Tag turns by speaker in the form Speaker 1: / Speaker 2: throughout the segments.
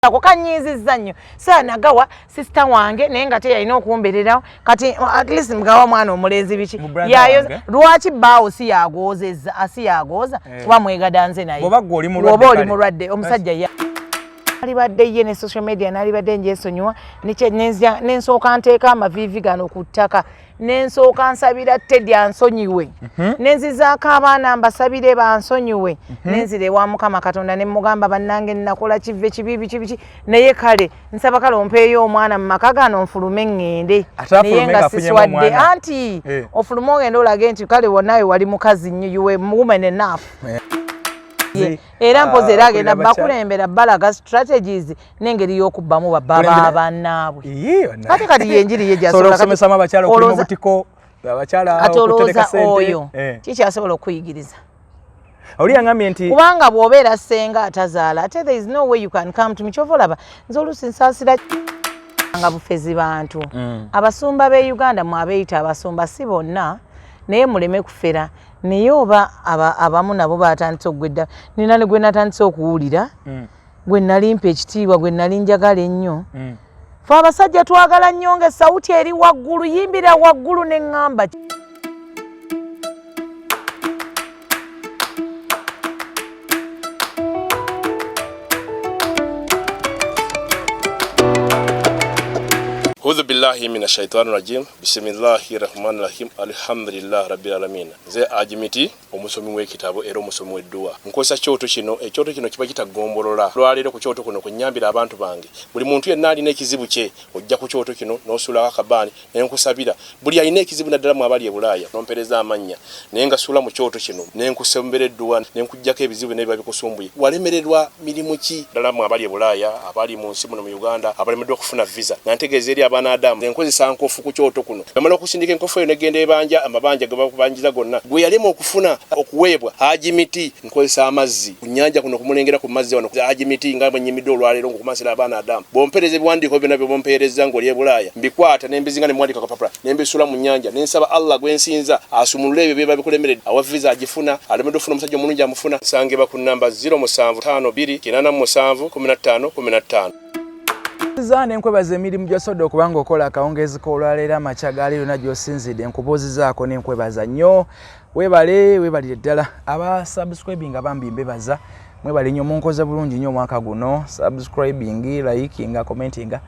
Speaker 1: Ako kanyiizizza nnyo. Saanagawa sisita wange, naye nga teyalina okumbererawo. Kati at least mugawa mwana omulenzi biki yayo. Lwaki bbaawo si yagwozezza, asi yagwoza? Kuba mwegadanze naye. Bw'oba oli mulwadde, omusajja ya nalibadde ye ne social media, nalibadde njesonyiwa, nensooka nteeka amaviivi gano ku ttaka, nensooka nsabira Teddy ansonyiwe, nenzizaako abaana mbasabire bansonyiwe, nenzira ewa Mukama Katonda ne mugamba, "Bannange, nakola kive kibi biki biki, naye kale nsaba kale ompeeyo omwana mu maka gano nfulume ŋŋende." Naye nga siswadde anti ofulume ogende olage nti kale wonawe wali mukazi nnyo, you were woman enough. Era mpozi era agenda bakulembera balaga strategies n'engeri y'okubbamu babba bannaabwe. Ate kati yenjiri ye
Speaker 2: gyasobola abakyala okulima obutiko, abakyala.
Speaker 1: Kati olowooza oyo kikyasobola okuyigiriza?
Speaker 2: Oli yangambye nti
Speaker 1: Kubanga bw'obeera ssenga atazaala, ate there is no way you can come to me. Kyova olaba nze oluusi nsaasira nga bufezi bantu. Abasumba b'e Uganda, mwe abeeyita abasumba, si bonna, naye muleme kufera, naye oba abamu nabo batandise okugwedda. Nina ne gwe natandise okuwulira, gwe nali mpa ekitiibwa, gwe nali njagala ennyo. Fe abasajja twagala nnyo nga esawuti eri waggulu, yimbira waggulu, neŋŋamba.
Speaker 3: Audhu billahi mina shaitani rajim, bisimillahi rahmani rahim, alhamdulillah rabbil alamin. Nze Ajimiti, omusomi w'ekitabo era omusomi w'edduwa. Nkozesa kyoto kino. Ekyoto kino kiba kitagombolola. Lwaleero ku kyoto kuno kunyambira abantu bange. Buli muntu yenna alina ekizibu kye, ojja ku kyoto kino n'osuulako akabaani nenkusabira. Buli alina ekizibu, naddala mu abali e Bulaaya, nompereza amannya naye nga suula mu kyoto kino nenkusembera edduwa nenkuggyako ebizibu nebiba bikusumbuye. Walemererwa mirimu ki? Ddala mu abali e Bulaaya, abali mu nsi muno mu Uganda, abalemeddwa okufuna visa, nga ntegeeza eri abaana Adamu, enkozesa nkofu ku kyoto kuno. Bamala okusindika enkofu eyo negenda ebanja amabanja ge bakubanjiza gonna. Gwe yalema okufuna okuweebwa Hajimiti, nkozesa amazzi ku nnyanja kuno, kumulengera ku mazzi wano. Hajimiti, nga bwe nnyimidde olwaleero ng'okumansira abaana Adamu, bw'ompeereza ebiwandiiko byonna by'ompeereza ng'oli e Bulaaya, mbikwata ne mbizinga ne muwandiika kapapula ne mbisuula mu nnyanja, ne nsaba Allah gwe nsinza asumulule ebyo biba bikulemeredde. Awa visa agifuna, alemeddwa okufuna omusajja omulungi amufuna. Nsangibwa ku nnamba 0752 87 15 15.
Speaker 2: Za nenkwebaza emirimu gy'osobodde okuba nga okola akawungeezi k'olwaleero, amakya ga leero gy'osinzidde. Nkubuuzizaako nenkwebaza nnyo, weebale, weebalire ddala. Aba subscribing bambi mbebaza, mwebale nnyo, munkoze bulungi nnyo omwaka guno. Subscribing, likinga, commentinga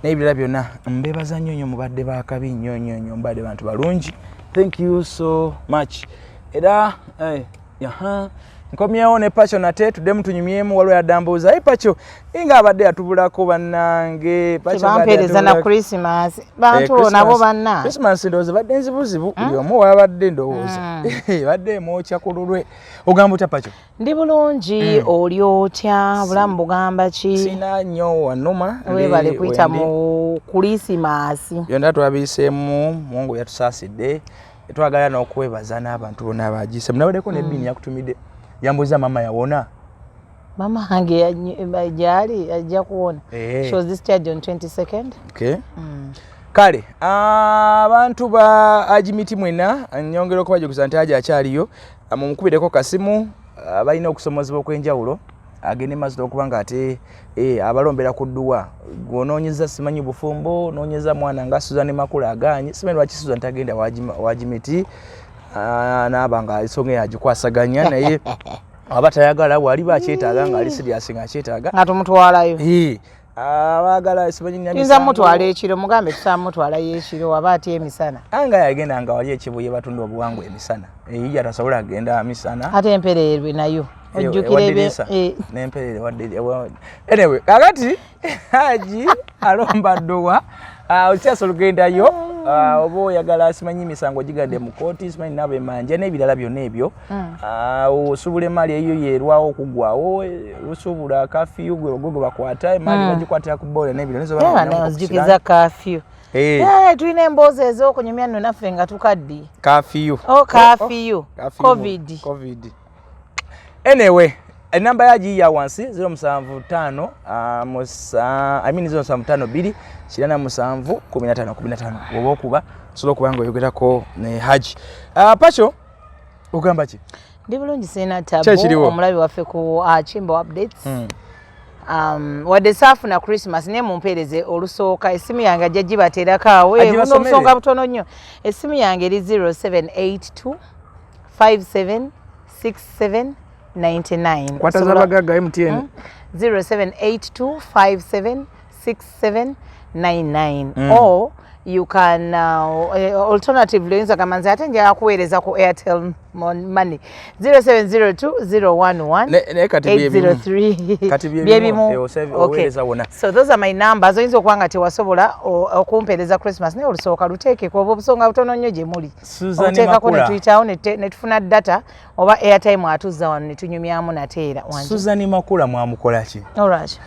Speaker 2: n'ebirala byonna, mbebaza nnyo nnyo. Mubadde bakabi nnyo nnyo nnyo, mubadde bantu balungi, thank you so much. Era aha, nkomyewo ne Pacho nate, tuddemu tunyumyemu. Waliwo yaddambuuza, "Ayi Pacho nga abadde yatubulako bannange."
Speaker 1: Tebampeereza na Christmas bantu eh, nabo banna.
Speaker 2: Christmas ndowooza badde nzibuzibu, buli omu wabadde ndowooza badde emwokya ku lulwe. Ogamba otya, Pacho?
Speaker 1: Ndi bulungi, oli otya? Bulamu bugamba ki?
Speaker 2: Sina nnyo wanuma.
Speaker 1: Webale kuyita mu kulisimaasi.
Speaker 2: Byonna twabiyiseemu, Mungu yatusaasidde. Twagala n'okwebaza n'abantu bonna abagiisemu. Nabaddeko nebbiini yakutumidde, yambuuza, "Mama yawona?"
Speaker 1: Mama wange gyali, ajja kuwona. She was discharged on 22nd.
Speaker 2: Okay. Kale abantu ba Ajimiti mwena, nyongera okubajukiza nti aja akyaliyo, mumukubireko kasimu. Balina okusomozebwa okw'enjawulo, agende maaso okuba nga ate abalombera ku dduwa. Gwonoonyeza simanyi bufumbo, noonyeza mwana nga Susan Makula aganye, simanyi lwaki Susan tagenda wajimiti naaba nga ensonga eyo agikwasaganya, naye aba tayagala, waliba akyetaaga nga ali serious nga akyetaaga.
Speaker 1: Nga tumutwalayo.
Speaker 2: Abaagala simanyi.
Speaker 1: Tuyinza mutwala ekiro, mugambe tusobola mutwalayo ekiro aba atya emisana.
Speaker 2: Anga yagenda nga wali ekibuye batunda obuwangu emisana, eyiya tasobola agenda misana.
Speaker 1: Ate empererwe nayo ojjukira.
Speaker 2: Nemperere. Anyway, kakati Haji alomba dduwa, okyasobola okugendayo oba oyagala simanyi emisango gigadde mu kooti, simanyi nabemanja n'ebirala byonna ebyo. Osuubula emaali eyo yerwawo okuggwawo, osuubula kafiyu gwe gwe bakwata emaali bagikwatira ku boola n'ebirala.
Speaker 1: Nzijukiza kafiyu. Tulina emboozi ez'okunyumya nno naffe nga tukaddi.
Speaker 2: Kafiyu.
Speaker 1: Oh, kafiyu, COVID.
Speaker 2: COVID. Anyway, enamba yagiyiya wansi 075, I mean 0752 87 15 15. Oba okuba osobola okuba nga oyogerako ne Haji. Pacho, ogamba ki?
Speaker 1: Ndi bulungi, sirina tabu. Omulabi waffe ku Chimbo Updates. Wadde saafuna Christmas, naye mumpeereze olusooka. Essimu yange ajja gibateerako awo.
Speaker 2: Agibasomere.
Speaker 1: Buno obusonga butono nnyo. Essimu yange eri 0782 57 67 99.
Speaker 2: Kwata z'abagagga, MTN.
Speaker 1: 0782 57 67 99, or you can alternatively oyinza gamba nze ate njagala kuweereza ku Airtel Money, 0702 011
Speaker 2: Naye kati bye bimu.
Speaker 1: 803.
Speaker 2: Kati bye
Speaker 1: Bye
Speaker 2: bimu.
Speaker 1: bimu.
Speaker 2: Oweereza wonna.
Speaker 1: So those are my numbers. Oyinza okuba nga tewasobola okumpeereza Christmas, naye olusooka luteekeko. Obwo obusonga butono nnyo gye muli.
Speaker 2: Susan
Speaker 1: Obuteekako
Speaker 2: Makula.
Speaker 1: ne tuyitawo ne tufuna data oba airtime, atuzza wano ne tunyumyamu nateera. Wanje.
Speaker 2: Susan Makula mwamukola ki?
Speaker 1: Alright.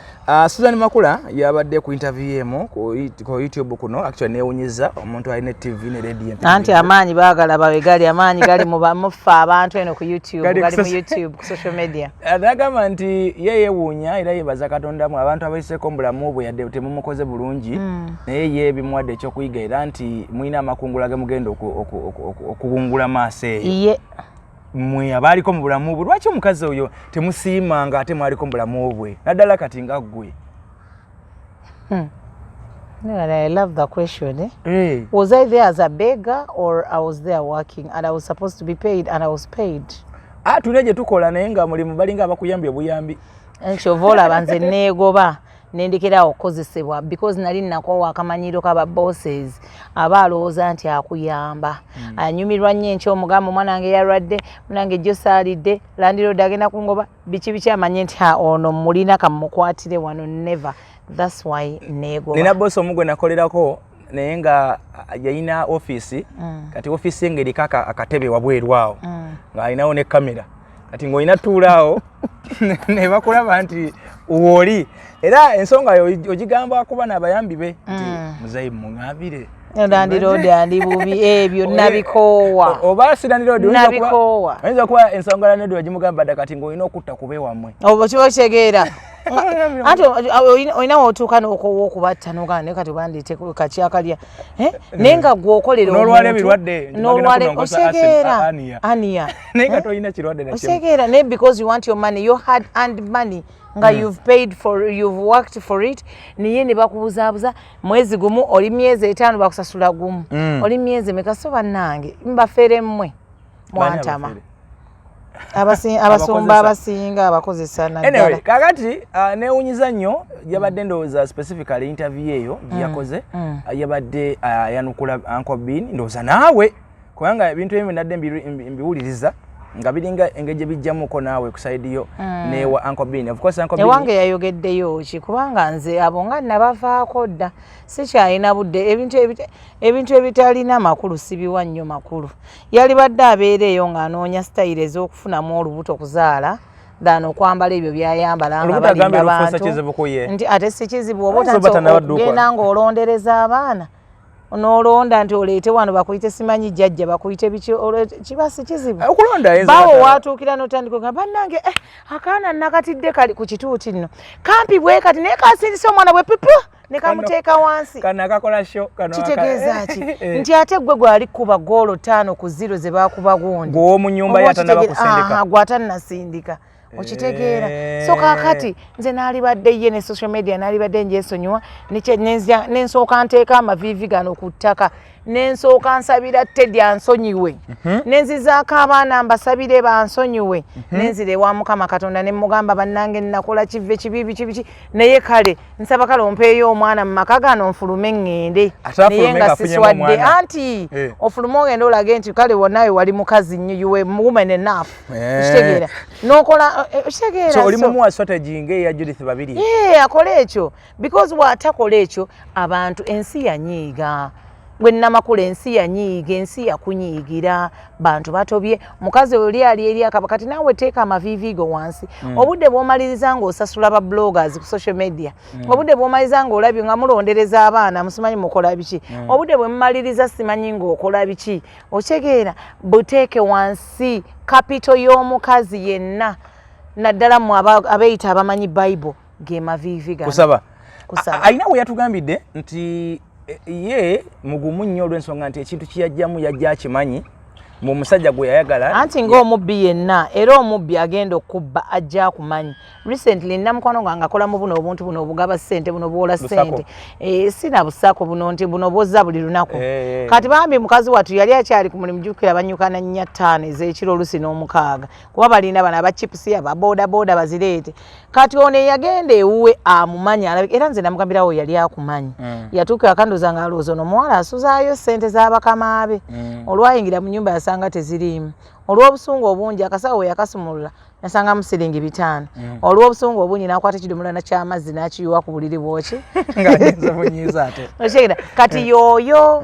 Speaker 2: Susan Makula yabadde ku interview emu ku YouTube kuno. Actually newunyiza omuntu alina TV ne radio.
Speaker 1: Anti amaanyi baagala bawe gali, amaanyi gali mu mufa abantu eno ku YouTube.
Speaker 2: Gali ku
Speaker 1: gali mu
Speaker 2: YouTube.
Speaker 1: YouTube, ku social media.
Speaker 2: Nagamba nti ye yeewuunya era yebaza Katonda mu abantu abayiseeko mu bulamu bwe, yadde temumukoze bulungi, naye ye bimuwadde ekyokuyiga, era nti mulina amakungula ge mugenda okuwungula maaso eyo.
Speaker 1: Ye.
Speaker 2: Mmwe abaaliko mu bulamu bwe, lwaki omukazi oyo temusiima nga ate mwaliko mu bulamu bwe, naddala kati nga ggwe?
Speaker 1: No, I love the question. Eh?
Speaker 2: Eh.
Speaker 1: Was I there as a beggar or I was there working and I was supposed to be paid and I was paid?
Speaker 2: Ah, tulina gye tukola naye nga mulimu balinga abakuyambye obuyambi.
Speaker 1: Kyova olaba nze neegoba nendekerawo okukozesebwa, because nali nakoowa akamanyiro kaba bosses aba alowooza nti akuyamba. Anyumirwa nnyo enkya omugamba omwana wange yalwadde, munange jjo saalidde, landlord agenda kungoba, biki biki, amanye nti ha ono mulina kamukwatire wano. Never, that's why neegoba.
Speaker 2: Nina bosi omu gwe nakolerako naye nga yalina ofiisi. Kati ofiisi ye ng'eriko akatebe wabweru awo, ng'alinawo ne kamera. Kati ng'olina tuula awo ne bakulaba nti wooli, era ensonga yo ogigamba kuba n'abayambi be nti muzeyi muŋambire.
Speaker 1: Landlord andi bubi, ebyo nabikoowa.
Speaker 2: Oba si landlord,
Speaker 1: Nabikoowa.
Speaker 2: oyinza kuba ensonga landlord wagimugamba dda, kati ng'olina okutta kube wammwe.
Speaker 1: Oba kiba kitegeera anti olina wotuuka n'okoowa okubatta nogamba naye kati bandeete kakyakalya. Eh? Naye nga gwe okolera
Speaker 2: N'olwala
Speaker 1: omuntu,
Speaker 2: ebirwadde, nti
Speaker 1: n'olwala
Speaker 2: bagenda kunongosa
Speaker 1: otegeera
Speaker 2: ania.
Speaker 1: Ania.
Speaker 2: Naye nga tolina kirwadde nakimu.
Speaker 1: Otegeera, naye because you want your money, your hard earned money nga you've paid for, you've worked for it, naye ne bakubuzaabuza mwezi gumu, oli myezi 5 bakusasula gumu, oli myezi emeka. So bannange, mbafere mmwe mwantama.
Speaker 2: Bani abafere?
Speaker 1: Abasumba
Speaker 2: Abakozesa.
Speaker 1: Abasinga abakozesa naddala.
Speaker 2: Anyway, kakati newunyiza nnyo, yabadde ndowooza specifically interview eyo gye yakoze, yabadde yanukula Uncle Bean, ndowooza naawe, kubanga ebintu ebimu nadde mbiwuliriza nga biringa engeri gye bijjamuko naawe ku side yo newa Uncle Bean. Of course Uncle Bean
Speaker 1: Ewange yayogeddeyo ki? Kubanga nze abo nga nabavaako dda, sikyalina budde. Ebintu ebitalina makulu sibiwa nnyo makulu. Yalibadde abeera eyo ng'anoonya sitayiro ez'okufunamu olubuto, kuzaala, than okwambala ebyo byayambala nga
Speaker 2: Olubuto
Speaker 1: balimba
Speaker 2: agambye lufuusa
Speaker 1: bantu.
Speaker 2: kizibu ku ye.
Speaker 1: Nti ate si kizibu oba
Speaker 2: Ayinza oba
Speaker 1: otandise
Speaker 2: tannabadduukwa.
Speaker 1: okugenda ng'olondereza abaana, n'olonda nti oleete wano bakuyite simanyi jjajja, bakuyite biki, kiba si kizibu.
Speaker 2: Okulonda ayinza
Speaker 1: Bawo watuukira n'otandika ogamba bannange, akaana nakatidde kali ku kituuti nno kampi bwe kati, naye kasindise omwana bwe pipu ne kamuteeka wansi.
Speaker 2: Kano akakola show kano
Speaker 1: Kitegeeza ki?
Speaker 2: Eh.
Speaker 1: Nti ate gwe gwali kuba goolo 5-0 ze bakuba gundi.
Speaker 2: Gw'omu nnyumba
Speaker 1: Oba
Speaker 2: ye atannaba kusindika.
Speaker 1: Aha, gwe atannasindika, okitegeera? So kaakati nze naalibadde ye ne social media naalibadde njesonyiwa, nensooka nteeka amaviivi gano ku ttaka, nensooka nsabira Teddy ansonyiwe, nenzizaako abaana mbasabire bansonyiwe, nenzira ewa Mukama Katonda ne mugamba bannange nakola kive kibi biki biki, naye kale nsaba kale ompeeyo omwana mu maka gano nfulume ŋŋende.
Speaker 2: Ate afulume
Speaker 1: Naye nga
Speaker 2: ng'afunyemu
Speaker 1: siswadde.
Speaker 2: omwana.
Speaker 1: Anti ofulume ogende olage nti kale wonawe wali mukazi nnyo, you were woman enough. Okitegeera? Nokola okitegeera?
Speaker 2: So oli mumuwa strategy ng'eya Judith Babiri.
Speaker 1: Yeah, akole ekyo, because bw'atakola ekyo abantu ensi yanyiiga. Gwe Namakula, ensi yanyiiga, ensi yakunyiigira, bantu batobye mukazi oli ali eri akaba. Kati naawe teeka amaviivi go wansi. Obudde bw'omaliriza ng'osasula ba bloggers ku social media, obudde bw'omaliriza ng'olabye nga mulondereza abaana, musimanyi mukola biki, obudde bwe mumaliriza simanyi ng'okola biki, okitegeera? Buteeke wansi. Capital y'omukazi yenna, naddala mmwe abeeyita abamanyi Bible, ge maviivi gano.
Speaker 2: Kusaba.
Speaker 1: Kusaba.
Speaker 2: Alina we yatugambidde nti ye mugumu nnyo olw'ensonga nti ekintu kyeyajjamu yajja akimanyi. Mu musajja gwe yayagala.
Speaker 1: Anti ng'omubbi yenna, era omubbi agenda okubba ajja akumanyi. Recently nina mukwano gwange akola mu buno obuntu buno obugaba ssente, buno bwola ssente, sina busako buno nti buno bwozza buli lunaku. Kati bambi mukazi wattu yali akyali ku mulimu, jjukira banyukana nnya ttaano ez'ekiro, olusi n'omukaaga, kuba balina bano aba chipusi, aba boda boda bazireete. Kati ono eyagenda ewuwe amumanyi alabika, era nze namugambirawo yali akumanyi. Yatuuka akandoza nga alowooza ono omuwala asuzaayo ssente z'abakama be. Olwayingira mu nyumba yasanga teziriimu. Olw'obusungu obungi, akasawo we yakasumulula nasangamu siringi 5. Olw'obusungu obungi n'akwata ekidomola ky'amazzi n'akiyiwa ku buliri bwoki.
Speaker 2: Ng'ayinza bunyiiza ate.
Speaker 1: Okitegeera? Kati yooyo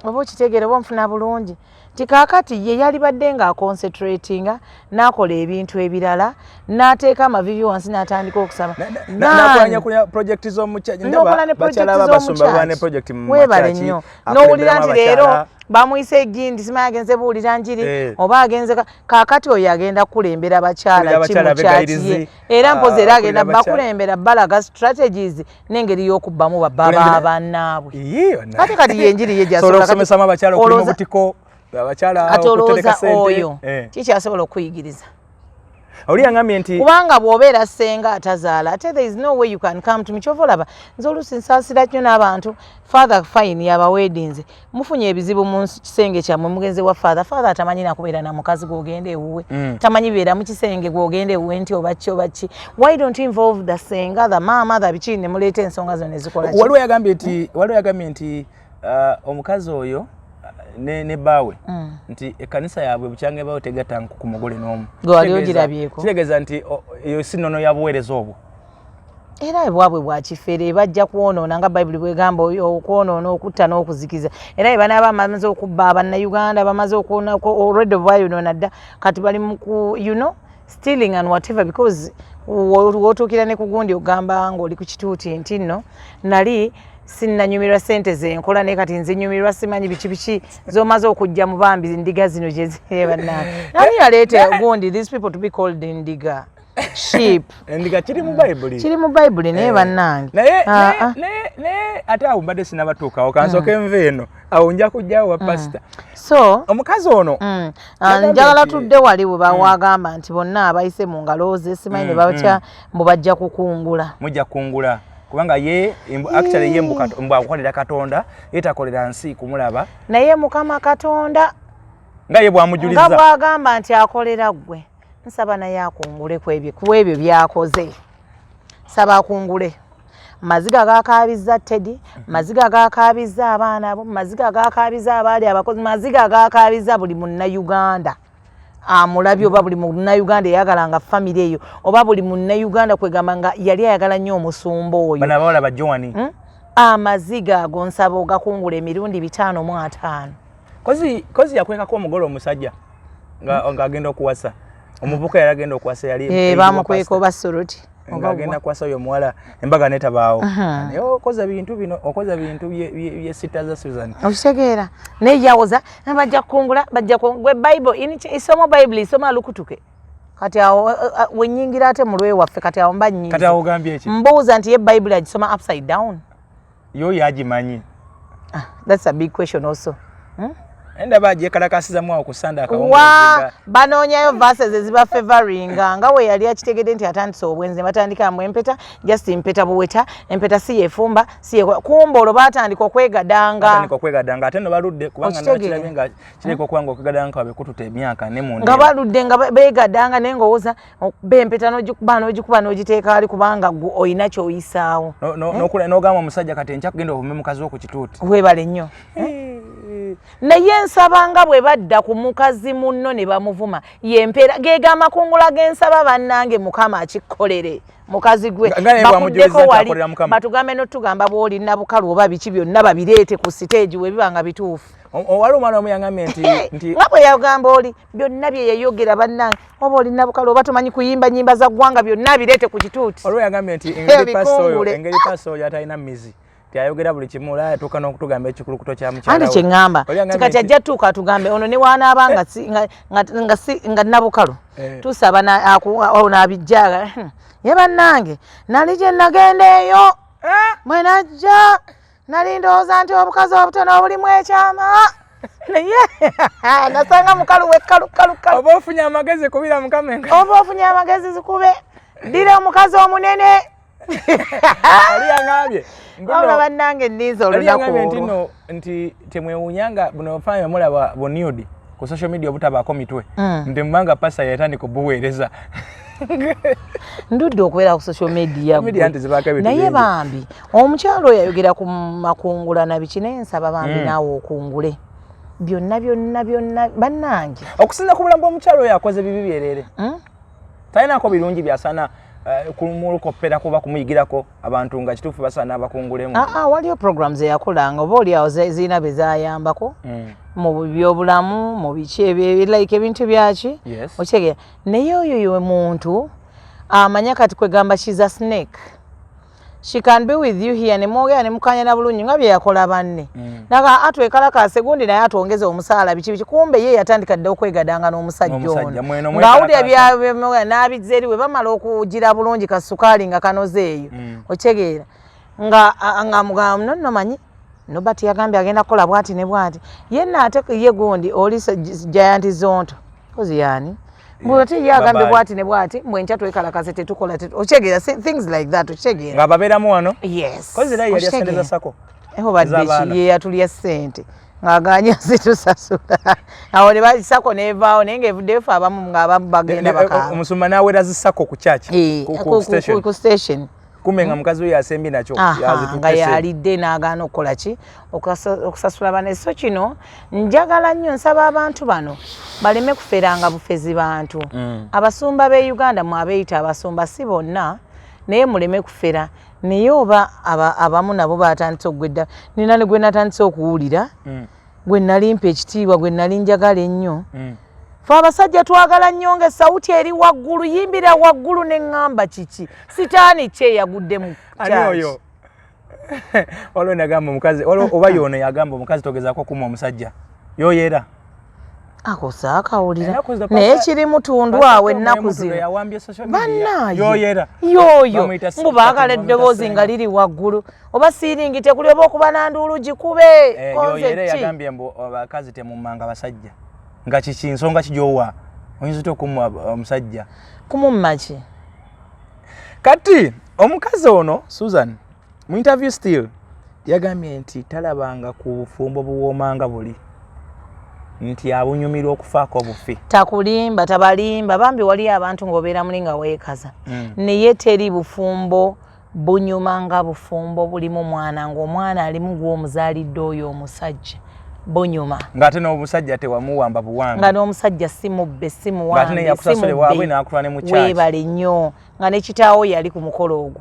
Speaker 1: oba okitegeera oba onfuna bulungi ti kaakati ye yalibadde ng'aconcentratinga n'akola ebintu ebirala, n'ateeka amavivi wansi n'atandika okusaba.
Speaker 2: Nakwanya kunya project z'omukyaki.
Speaker 1: N'okola ne project
Speaker 2: Bakyala b'abasumba baba ne project mu
Speaker 1: Weebale
Speaker 2: makyaki,
Speaker 1: nnyo. N'owulira nti
Speaker 2: akulemberamu
Speaker 1: leero
Speaker 2: abakyala.
Speaker 1: bamuyise egindi, simanyi agenze buulira njiri oba agenze kaakati oyo agenda kukulembera bakyala
Speaker 2: Kulira
Speaker 1: ki mu
Speaker 2: abakyala
Speaker 1: kyaki ye.
Speaker 2: abegayirizi,
Speaker 1: Era mpozi era agenda
Speaker 2: kulira abakyala.
Speaker 1: bakulembera balaga strategies n'engeri y'okubbamu babba bannaabwe.
Speaker 2: Ii, bonna.
Speaker 1: Kati ye enjiri ye
Speaker 2: Sobola
Speaker 1: gyasobola.
Speaker 2: okusomesamu abakyala okulima obutiko, abakyala
Speaker 1: Kati
Speaker 2: okutereka
Speaker 1: olowooza
Speaker 2: ssente.
Speaker 1: oyo kikyasobola okuyigiriza?
Speaker 2: Oli yangambye nti
Speaker 1: Kubanga bw'obeera ssenga atazaala, ate there is no way you can come to me. Kyova olaba nze oluusi nsaasira nnyo n'abantu. Father fine, yabaweedinze, mufunye ebizibu mu kisenge kyammwe, mugenze wa father. Father atamanyi nakubeera na mukazi gw'ogenda ewuwe, tamanyi beera mu kisenge gw'ogenda ewuwe nti oba ki oba ki. Why don't you involve the senga, the maama, the biki, ne muleeta ensonga zonna ezikola ki?
Speaker 2: Waliwo yagambye nti omukazi oyo ne bbaawe nti ekkanisa yaabwe bukyanga ebaawe tegatta ku mugole n'omu.
Speaker 1: Gwe wali ogirabyeko?
Speaker 2: Kitegeeza nti eyo si nnono ya buweereza obwo.
Speaker 1: Era ebwabwe bwakifere, bajja kwonoona nga Bayibuli bwegamba, okwonoona, okutta n'okuzikiza. Era bwe banaaba bamaze okubba Abannayuganda, bamaze okwona already, bayonoona dda, kati bali mu ku stealing and whatever, because w'otuukira ne ku gundi ogamba ng'oli ku kituuti nti nno nali sinnanyumirwa sente zenkola, naye kati nze nyumirwa simanyi biki biki z'omaze okujja mu bambi ndiga zino gye ziri. Bannange, nani yaleeta gundi, these people to be called ndiga, sheep?
Speaker 2: Endiga kiri mu Bayibuli.
Speaker 1: Kiri mu Bayibuli, naye bannange.
Speaker 2: Naye
Speaker 1: Ah, ah.
Speaker 2: naye ate awo mbadde sinabatuukawo, kansooke nve eno, awo nja kujjawo wa pasita.
Speaker 1: So
Speaker 2: omukazi ono yagambye
Speaker 1: njagala tudde wali we bawagamba nti bonna abayise mu ngalo ze simanyi ne batya mbu bajja kukungula.
Speaker 2: Mujja kukungula, kubanga ye actually ye mbu akukolera Katonda, ye takolera nsi kumulaba.
Speaker 1: Naye Mukama Katonda
Speaker 2: nga ye
Speaker 1: nga
Speaker 2: bwamujuliza
Speaker 1: bw'agamba nti akolera ggwe, nsaba naye akungule ku ebyo byakoze. Saba akungule maziga gakabizza Teddy, maziga gakabizza abaana abo, maziga gakabizza abaali abakozi, maziga gakabizza buli Munnayuganda amulabye, oba buli Munnayuganda eyagalanga famire eyo, oba buli Munnayuganda kwegamba nga yali ayagala nnyo omusumba oyo.
Speaker 2: Bano abawala ba Joani.
Speaker 1: Amaziga ago nsaba ogakungula emirundi 550.
Speaker 2: Kozi yakwekako omugole omusajja ng'agenda okuwasa omuvubuka, yali agenda okuwasa, yali
Speaker 1: Eh, bamukweka oba soroti.
Speaker 2: Ng'agenda kuwasa oyo omuwala, embaga netabaawo. Naye okoze bintu bino, okoze bintu bye sita za Susan.
Speaker 1: Okitegeera? Naye yawoza bajja kukungula, bajja gwe Bible isoma, Bible isoma lukutuke. Kati awo wenyingira ate mu lwewaffe, kati awo mba
Speaker 2: nyingi. Kati awo ogambye eki?
Speaker 1: Mbuuza nti ye Bible agisoma upside down?
Speaker 2: Yo yagimanyi.
Speaker 1: Ah, that's a big question also,
Speaker 2: Ndaba agyekalakasizamu awo ku Sande.
Speaker 1: Wa banoonyayo verses eziba favoringa, nga we yali akitegedde nti atandise obwenzi ne batandika mbu empeta, just empeta buweta, empeta si yefumba si ye kumba, olwo batandika okwegadanga.
Speaker 2: Batandika okwegadanga, ate no baludde, kubanga nakirabye nga kireka okuba nga okwegadanga kwabe kututa emyaka ne
Speaker 1: munda, nga baludde nga beegadanga, naye ng'owoza bempeta n'ogikuba n'ogikuba n'ogiteeka ali, kubanga gwe olina ky'oyisaawo.
Speaker 2: N'ogamba omusajja kati enkya kugenda ovume mukazi wo ku kituuti.
Speaker 1: Weebale nnyo. Naye nsaba nga bwe badda ku mukazi munno ne bamuvuma, yempeera gega amakungula g'ensaba. Bannange, Mukama akikkolere mukazi gwe. Bakuddeko wali batugambe n'otugamba bw'oli nabukalu oba biki, byonna babireete ku siteegi we biba nga bituufu.
Speaker 2: Wali omwana omu yangambye nti
Speaker 1: Nga bwe yagamba oli byonna bye yayogera, bannange, oba oli nabukalu oba tomanyi kuyimba nyimba za ggwanga, byonna bireete ku kituuti.
Speaker 2: Waliwo yagambye nti engeri pasita oyo atalina mizi, tayogera buli kimu, olaya atuuka n'okutugamba ekikulukuto kya mukyala.
Speaker 1: Anti kyeŋŋamba tikati ajja tuuka atugambe ono ne wanaaba nga nabukalu tusaba naabijja ye. Bannange, nali gye nagenda eyo bwe najja nali ndowooza nti obukazi obutono obulimu ekyama. Naye nasanga mukalu wekkalu kalu kalu.
Speaker 2: Oba ofunye amagezi kubira Mukama engalo.
Speaker 1: Oba ofunye amagezi zikube. Ddira omukazi omunene.
Speaker 2: Oli yangambye.
Speaker 1: Wabula bannange nninze olunaku
Speaker 2: olwo. Nti
Speaker 1: olwo.
Speaker 2: no nti temwewuunyanga buno obufaananyi mulaba bu nude ku social media obutabaako mitwe. Nti mubanga pastor yatandika obuweereza.
Speaker 1: Ndudde okubeera ku social media
Speaker 2: Media
Speaker 1: gwe.
Speaker 2: nti zibaako ebintu
Speaker 1: Naye
Speaker 2: bingi.
Speaker 1: bambi omukyalo oyo ayogera ku makungula na biki, naye nsaba bambi naawe okungule byonna byonna byonna bannange.
Speaker 2: Okusinza ku bulamu bw'omukyalo oyo akoze bibi byerere. Talinaako birungi byasana kumulukoppera kuba kumuyigirako abantu nga kituufu basaana abakungulemu.
Speaker 1: Aa, waliyo programs eyakolanga oba oli awo zirina be zayambako mu byobulamu, mu biki ebyo, like ebintu byaki. Okitegeera? Naye oyo ye muntu amanya kati kwegamba she's a snake. She can be with you here ne mwogera ne mukanya na bulungi nga bye yakola banne. Naga atwekalakaase gundi naye atwongeze omusaala biki biki, kumbe ye yatandika dda okwegadanga n'omusajja
Speaker 2: N'omusajja,
Speaker 1: ono.
Speaker 2: mweno
Speaker 1: Ng'awulira
Speaker 2: mwekalakaasa.
Speaker 1: bya n'abizza eri we bamala okugira bulungi kasukaali nga kanoze eyo. Okitegeera? Nga mugamba no nno manyi Nobert yagambye agenda kukola bw'ati ne bw'ati. Ye nno ate ye gundi oli Giant Zonto. Kozi yaani? Mbu ate ye agambye
Speaker 2: Bye-bye.
Speaker 1: bw'ati ne bw'ati, mbu enkya twekalakaase tetukola okitegeera, things like that, okitegeera?
Speaker 2: Nga babeeramu wano?
Speaker 1: Yes.
Speaker 2: Kozi era yali asente za
Speaker 1: Okitegeera?
Speaker 2: SACCO.
Speaker 1: Eho badde
Speaker 2: Ez'abaana.
Speaker 1: ki, ye yatulya ssente ng'agaanye zitusasula. Awo ne SACCO n'evaawo naye ng'evuddeyo ffe abamu ng'abamu bagenda bakaaba.
Speaker 2: Omusumba n'awera zi SACCO ku church, ku station.
Speaker 1: Ku station.
Speaker 2: Kumbe nga mukazi we yasembye nakyo, yazitutte
Speaker 1: nga
Speaker 2: ssente.
Speaker 1: Yalidde n'agaana okukola ki, okusasula banne. So kino njagala nnyo nsaba abantu bano baleme kuferanga bufezi bantu. Abasumba b'e Uganda mwe abeeyita abasumba, si bonna, naye muleme kufera. Naye oba abamu nabo batandise okugwa edda. Nina ne gwe natandise okuwulira, gwe nali mpa ekitiibwa, gwe nali njagala ennyo. Fe abasajja twagala nnyo nga esawuti eri waggulu, yimbira waggulu, ne ŋŋamba kiki, sitaani ki eyagudde mu
Speaker 2: Ani
Speaker 1: church?
Speaker 2: oyo? Waliwo nagamba omukazi, waliwo oba yono yagamba omukazi togezaako okuma omusajja yoyera.
Speaker 1: Ako saakawulira.
Speaker 2: Ennaku zino
Speaker 1: Naye kiri mutundu awo
Speaker 2: Pastor
Speaker 1: ennaku
Speaker 2: Tom
Speaker 1: zino.
Speaker 2: yawambye social media.
Speaker 1: Bannaaye.
Speaker 2: Yoyera.
Speaker 1: Yoyo.
Speaker 2: Bamuyita
Speaker 1: Mbu baagala
Speaker 2: bamuyita
Speaker 1: eddoboozi
Speaker 2: Senga.
Speaker 1: nga liri waggulu, oba siiringi tekuli, oba okuba nanduulu gikube. Konze
Speaker 2: Yoyera
Speaker 1: ki?
Speaker 2: yagambye mbu abakazi temummanga basajja. Nga kiki, nsonga ki gy'owa? Oyinza otya okumma omusajja?
Speaker 1: Kumumma ki?
Speaker 2: Kati omukazi ono Susan mu interview still yagambye nti talabanga ku bufumbo buwoomanga buli, nti abunyumirwa okufaako obufi.
Speaker 1: Takulimba, tabalimba bambi. Waliyo abantu ng'obeera muli nga weekaza, naye teri bufumbo bunyuma nga bufumbo bulimu mwana, ng'omwana alimu gw'omuzaalidde oyo omusajja, bunyuma.
Speaker 2: Ng'ate n'omusajja tewamuwamba buwambi.
Speaker 1: Nga n'omusajja si mubbe, si
Speaker 2: Ng'ate naye
Speaker 1: muwambe, si
Speaker 2: yakusasula ewaabwe
Speaker 1: mubbe.
Speaker 2: n'akutwala ne mu church.
Speaker 1: Weebale nnyo, nga ne kitaawo yali ku mukolo ogwo.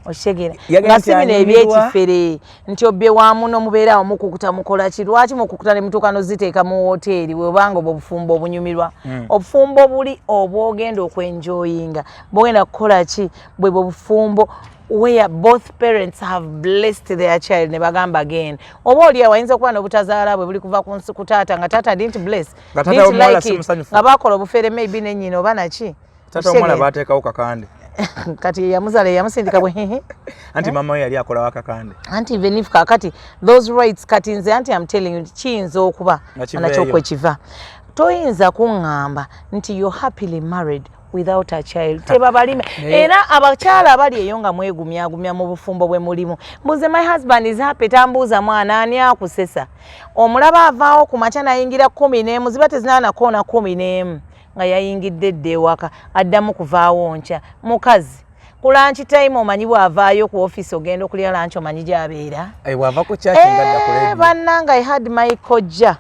Speaker 1: Okitegeera?
Speaker 2: Yagambye
Speaker 1: Nga
Speaker 2: nti
Speaker 1: si bino
Speaker 2: anyumirwa.
Speaker 1: ebyekifere nti obbe wa muno, mubeeraawo mukukuta, mukola ki? Lwaki mukukuta ne mutuuka noziteeka mu woteeri? Webanga obwo obufumbo obunyumirwa, obufumbo buli obwogenda okwenjoyinga, bwogenda kukola ki, bwe bwe bufumbo where both parents have blessed their child ne bagamba genda. Oba oli awo ayinza okuba n'obutazaala bwe buli kuva ku nsi ku taata, nga taata didn't bless,
Speaker 2: Nga taata
Speaker 1: didn't
Speaker 2: w'omuwala
Speaker 1: like
Speaker 2: si
Speaker 1: it,
Speaker 2: musanyufu.
Speaker 1: nga bakola obufere maybe nennyina oba naki.
Speaker 2: Taata omuwala
Speaker 1: Okitegeera?
Speaker 2: baateekawo kakande.
Speaker 1: Kati yamuzaala, yamusindika bwe
Speaker 2: Anti maama we yali akolawo akakande.
Speaker 1: Anti even if kakati those rights, kati nze anti am telling you, kiyinza okuba
Speaker 2: Nga kiveeyo.
Speaker 1: nakyo kwekiva. Toyinza kuŋŋamba nti you're happily married without a child. Tebabalime. Era abakyala abali eyo nga mwegumyagumya mu bufumbo bwe mulimu, mbuze my husband is happy, tambuuza mwana, ani akusesa? Omulaba avaawo ku makya nayingira 11, ziba tezinaanakoona 11 nga yayingidde edda ewaka, addamu kuvaawo nkya. Mukazi ku lunch time omanyi bw'avaayo ku office ogenda okulya lunch, omanyi gy'abeera?
Speaker 2: Eh, bw'ava ku church nga adda ku radio.
Speaker 1: Bannange, I had my kojja,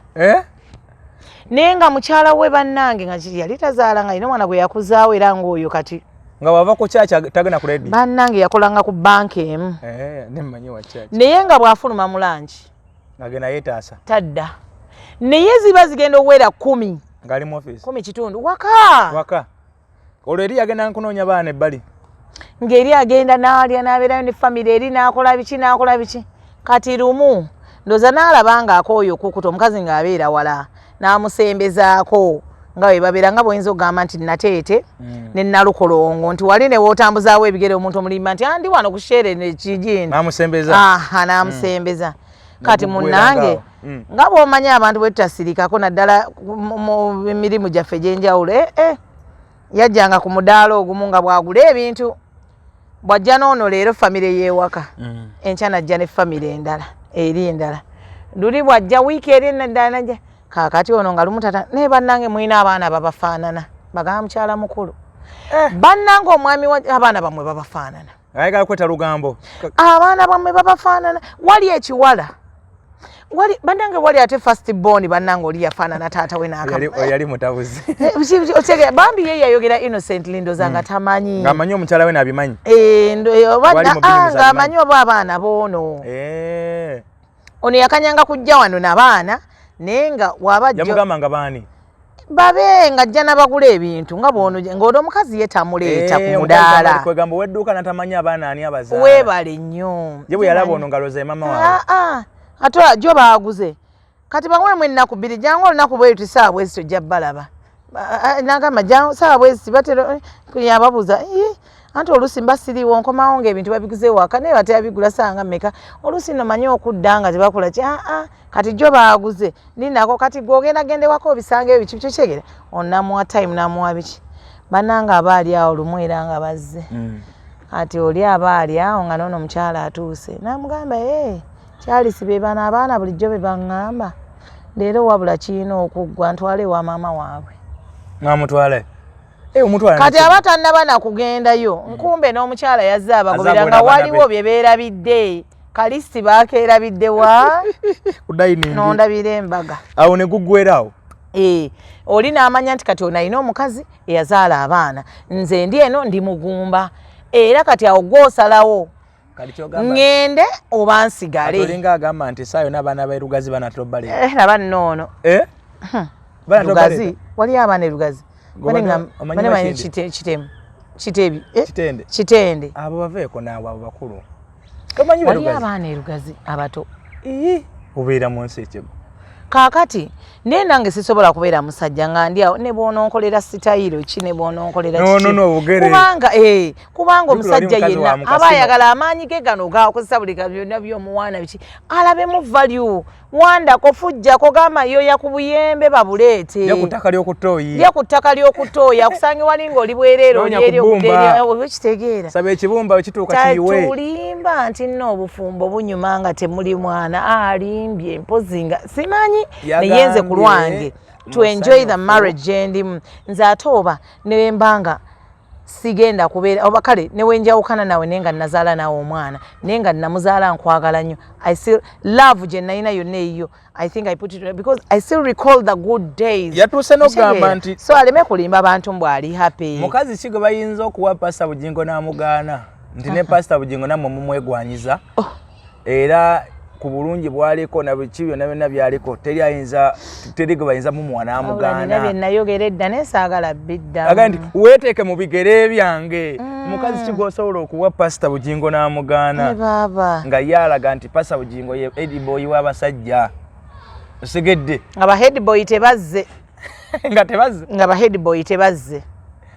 Speaker 1: naye nga mukyala we bannange nga yali tazaala, nga alina omwana gwe yakuzaawo, era ng'oyo kati
Speaker 2: Nga bw'ava ku church tagenda ku radio.
Speaker 1: Bannange, yakolanga ku banka emu.
Speaker 2: Eh, nemmanyi wa church.
Speaker 1: Naye nga bw'afuluma mu lunch
Speaker 2: Ng'agenda yeetaasa.
Speaker 1: tadda, naye ziba zigenda okuwera 10
Speaker 2: Ng'ali mu office.
Speaker 1: 10:15 waka.
Speaker 2: Waka. Olwo eri yagenda nkunoonya baana ebbali.
Speaker 1: Ng'eri agenda n'alya n'abeerayo ne famire eri, n'akola biki, n'akola biki. Kati lumu ndowooza n'alaba ng'akooyo okukuta omukazi ng'abeera wala, n'amusembezaako nga bwe babeera, nga bw'oyinza okugamba nti Nateete ne Nalukolongo, nti wali ne wootambuzaawo ebigere omuntu omulimba nti andi wano ku shere nekigindi.
Speaker 2: N'amusembeza.
Speaker 1: Aha, n'amusembeza. Kati munnange nga bw'omanyi abantu bwe tutasirikako naddala mu mirimu gyaffe egy'enjawulo, yajjanga ku mudaala ogumu nga bw'agula ebintu, bw'ajja n'ono leero famire y'ewaka, enkya najja ne famire endala eri endala, luli bw'ajja wiiki eri endala najja. Kaakati ono nga lumu tata naye, bannange mulina abaana babafaanana, bagamba mukyala mukulu, bannange omwami wa abaana bammwe babafaanana.
Speaker 2: Ayagala kweta lugambo.
Speaker 1: Abaana bammwe babafaanana. Wali ekiwala wali bannange wali ate first born, bannange oli yafaanana taata we.
Speaker 2: Yali mutabuzi.
Speaker 1: N'akaotegera bambi ye yayogera innocently, ndoza nga tamanyi.
Speaker 2: Ng'amanyi omukyala we n'abimanyi.
Speaker 1: Ng'amanyi oba abaana boono. Ono yakanyanga kujja wano nabaana, naye nga waba
Speaker 2: yamugamba nga baani?
Speaker 1: Babe nga ajja nabagula ebintu nga bwono ng'ono omukazi ye tamuleeta ku mudaala.
Speaker 2: Kwegamba owedduuka natamanyi abaana ani abazaala.
Speaker 1: Weebale nnyo.
Speaker 2: Ye bwe yalaba ono ngalo ze mama waabwe.
Speaker 1: Ate jo baaguze kati baweemu ennaku 2, jangu olunaku bwe luti saawa bwezi tojja balaba. Nagamba jangu saawa bwezi, batera yababuuza, anti oluusi mba siriiwo, nkomawo ng'ebintu babiguze ewaka, naye bateyabigula saawa nga mmeka, oluusi nno manyi okudda nga tebakola ki. Aa, kati jo baaguze ninako, kati gwe ogenda genda ewaka obisanga ebyo biki kyegera. Onamuwa time, namuwa biki, bannange aba ali awo lumu era nga bazze. Kati oli aba ali awo nga noono omukyala atuuse, namugamba, ee kyalisi be bano abaana bulijjo be baŋŋamba leero, wabula kirina okuggwa, ntwale ewa maama waabwe.
Speaker 2: Namutwale.
Speaker 1: Kati aba tannaba nakugendayo, nkumbe n'omukyala yazze abagobera nga waliwo bye beerabidde, kalisi bakeerabidde wa nondabira embaga.
Speaker 2: Awo ne guggwerawo.
Speaker 1: Oli n'amanya nti kati ono alina omukazi eyazaala abaana, nze ndi eno ndi mugumba, era kati awo gw'osalawo ŋŋende oba nsigale.
Speaker 2: Olinga agamba nti saa yonna abaana b'erugazi banatera obbaleeta.
Speaker 1: Laba nno ono. Lugazi waliyo abaana erugazi banemanyi kitemu kitebi.
Speaker 2: Kitende.
Speaker 1: Kitende.
Speaker 2: Abo baveeko naawe, abo bakulu, tomanyi.
Speaker 1: Waliyo abaana erugazi abato.
Speaker 2: Obeera mu nsi ekigo.
Speaker 1: Kaakati naye nange sisobola kubeera musajja nga ndi awo ne bw'ononkolera sitayiro ki ne bw'ononkolera
Speaker 2: kubanga
Speaker 1: kubanga omusajja yenna aba ayagala amaanyi ge gano gakozesa buli byonna by'omuwaana biki alabemu value, wandako fujjako gamba yoya ku buyembe babuleete.
Speaker 2: Lya ku ttaka ly'okutooyi.
Speaker 1: Lya ku ttaka ly'okutooyi, akusange wali ng'oli bwereere, oli eri okitegeera.
Speaker 2: Saba ekibumba wekituuka kiyiwe.
Speaker 1: Tulimba nti nno obufumbo bunyuma nga temuli mwana, alimbye mpozi nga simanyi, naye nze ku lwange to enjoy the marriage gyendimu nze, ate oba newembanga sigenda kubeera oba kale newenjawukana nawe, naye nga nazaala naawe omwana, naye nga namuzaala nkwagala nnyo, I still love gye nalina yonna eyiyo. I think I put it because I still recall the good days.
Speaker 2: Yatuuse n'okugamba nti
Speaker 1: so aleme kulimba abantu mbu ali happy.
Speaker 2: Mukazi ki gwe bayinza okuwa Pasita Bugingo n'amugaana, nti ne Pasita Bugingo nammwe mumwegwanyiza?
Speaker 1: Oh.
Speaker 2: Era ku bulungi bwaliko na biki byonna byonna byaliko, teri ayinza, teri gwe bayinza mumuwa
Speaker 1: n'amugaana. Bye nayogera edda naye saagala bidda.
Speaker 2: Agamba nti weeteeke mu bigere byange, mukazi ki gw'osobola okuwa Pasita Bugingo n'amugaana, nga ye alaga nti Pasita Bugingo ye headboy w'abasajja, osigedde?
Speaker 1: Nga ba headboy tebazze.
Speaker 2: Nga tebazze.
Speaker 1: Nga ba headboy tebazze.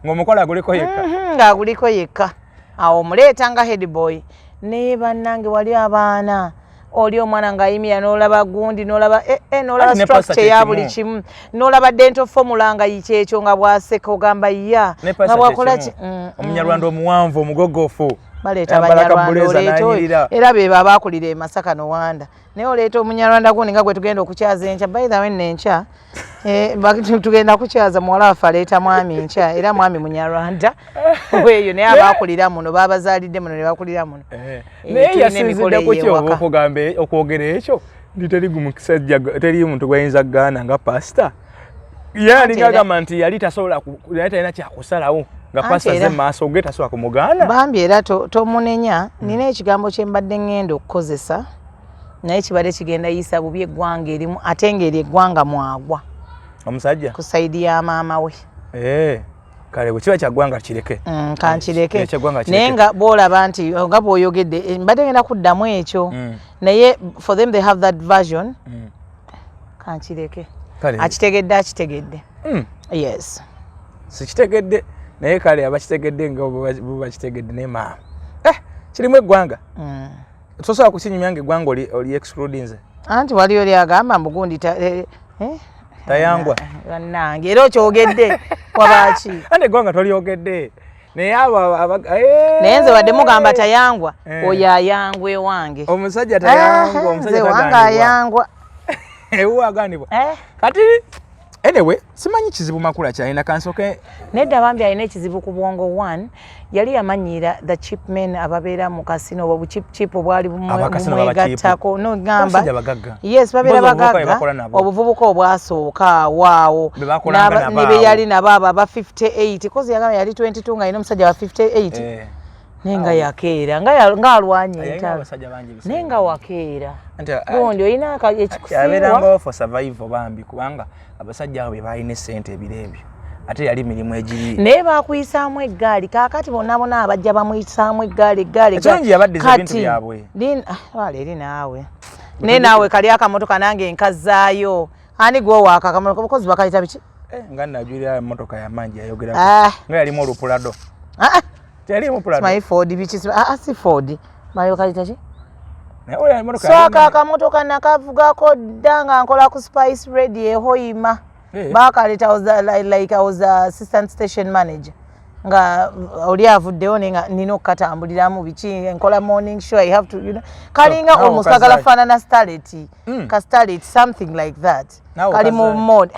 Speaker 2: Ng'omukola aguliko yekka.
Speaker 1: Ng'aguliko yekka, awo omuleeta nga headboy. Naye bannange wali abaana, oli omwana ng'ayimira n'olaba gundi n'olaba n'olaba structure ya buli kimu, n'olaba dental formula nga kyekyo, nga bw'aseka ogamba ya
Speaker 2: nga bwakola ki. Omunyarwanda omuwanvu omugogofu.
Speaker 1: Baleeta abanyarwanda, oleeta era be baba akulira e Masaka nowanda, naye oleeta omunyarwanda gundi nga gwe tugenda okukyaza enkya. By the way, nenkya tugenda kukyaza muwala waffe, aleeta mwami nkya, era mwami munyarwanda weeyo, naye abakulira muno, babazaalidde muno ne bakulira muno.
Speaker 2: Naye yasinzidde ku ki oba okugamba okwogera ekyo nti teri musajja, teri muntu gwayinza kugaana nga pasita? Ye alinga agamba nti yali tasobola, yali talina kyakusalawo nga pasita ze maaso ge tasobola kumugaana.
Speaker 1: Bambi era tomunenya. Nina ekigambo kye mbadde ŋŋenda okukozesa, naye kibadde kigenda yisa bubi eggwanga erimu, ate ng'eri eggwanga mwagwa.
Speaker 2: Omusajja.
Speaker 1: Ku side ya maama we.
Speaker 2: Kale bwe kiba kyaggwanga kireke.
Speaker 1: Kankireke, naye nga bwolaba nti nga bw'oyogedde, mbadde ngenda kuddamu ekyo, naye for them they have that version. Kankireke, akitegedde akitegedde. Yes.
Speaker 2: Sikitegedde, naye kale abakitegedde nga bo bakitegedde, naye maama, kirimu eggwanga. Tosobola kukinyumya nga eggwanga oli excludinze.
Speaker 1: Anti waliyo lyagamba mbu gundi eh?
Speaker 2: Tayangwa.
Speaker 1: Bannange, era okyogedde wabaki?
Speaker 2: Ate eggwanga tolyogedde, naye abo
Speaker 1: Naye nze wadde mugamba tayangwa, oyo ayangwa ewange.
Speaker 2: Omusajja tayangwa, omusajja
Speaker 1: Nze wange
Speaker 2: tagaanibwa.
Speaker 1: Ayangwa.
Speaker 2: Ewo agaanibwa. Kati anyway, simanyi kizibu Makula kyalina, kansooke.
Speaker 1: Nedda bambi, alina ekizibu ku bwongo. One, yali yamanyiira the cheap men ababeera mu casino, obwo bucheap cheap obwali
Speaker 2: Abakasino baba cheap.
Speaker 1: bumwegattako. No gamba
Speaker 2: Abasajja bagagga.
Speaker 1: Yes, babeera
Speaker 2: Mpozi obuvubuka bwe
Speaker 1: bagagga.
Speaker 2: bakola nabo.
Speaker 1: Obuvubuka obwasooka awaawo
Speaker 2: Be bakolanga nabo
Speaker 1: ne be
Speaker 2: awo.
Speaker 1: yali nabo abo aba 58, kozi yagamba yali 22 nga alina omusajja wa 58. Naye nga yakeera ng'alwanya
Speaker 2: Yalina
Speaker 1: entalo.
Speaker 2: abasajja bangi ebiseera.
Speaker 1: Naye nga wakeera
Speaker 2: Anti
Speaker 1: gundi olina ekikusiiwa.
Speaker 2: Abeerangawo for survival bambi, kubanga abasajja abo be balina essente ebiro ebyo, ate yali mirimu egiri.
Speaker 1: Naye bakuyisaamu eggaali. Kaakati bonna bonna abajja bamuyisaamu eggaali, eggaali.
Speaker 2: Ekirungi yabaddiza ebintu byabwe.
Speaker 1: Wala eri naawe, naye naawe kali akamotoka nange nkazaayo. Ani gwowaaka akamotoka? Bukozi bakayita biki?
Speaker 2: Eh, nga najulira emotoka yamangi yayogerako.
Speaker 1: Ah.
Speaker 2: Nga yalimu olupulado.
Speaker 1: Ah, ah,
Speaker 2: Teyalimu pulado.
Speaker 1: Simanyi Ford biki, ah, ah, si Ford, mayo kalita ki?
Speaker 2: Naye oyo emotoka
Speaker 1: So ako
Speaker 2: yalimu-
Speaker 1: akamotoka nakavugako dda nga nkola ku Spice Radio ehoima. Bakaleta, I was, like I was assistant station manager nga oli avuddewo, naye nga nina okukatambuliramu biki, nkola morning show, I have to, kalinga
Speaker 2: Naawe
Speaker 1: almost kagala
Speaker 2: okazaayo.
Speaker 1: faanana starlet, ka starlet, something like that.
Speaker 2: Naawe
Speaker 1: Kali mu
Speaker 2: okazaayo.
Speaker 1: mode.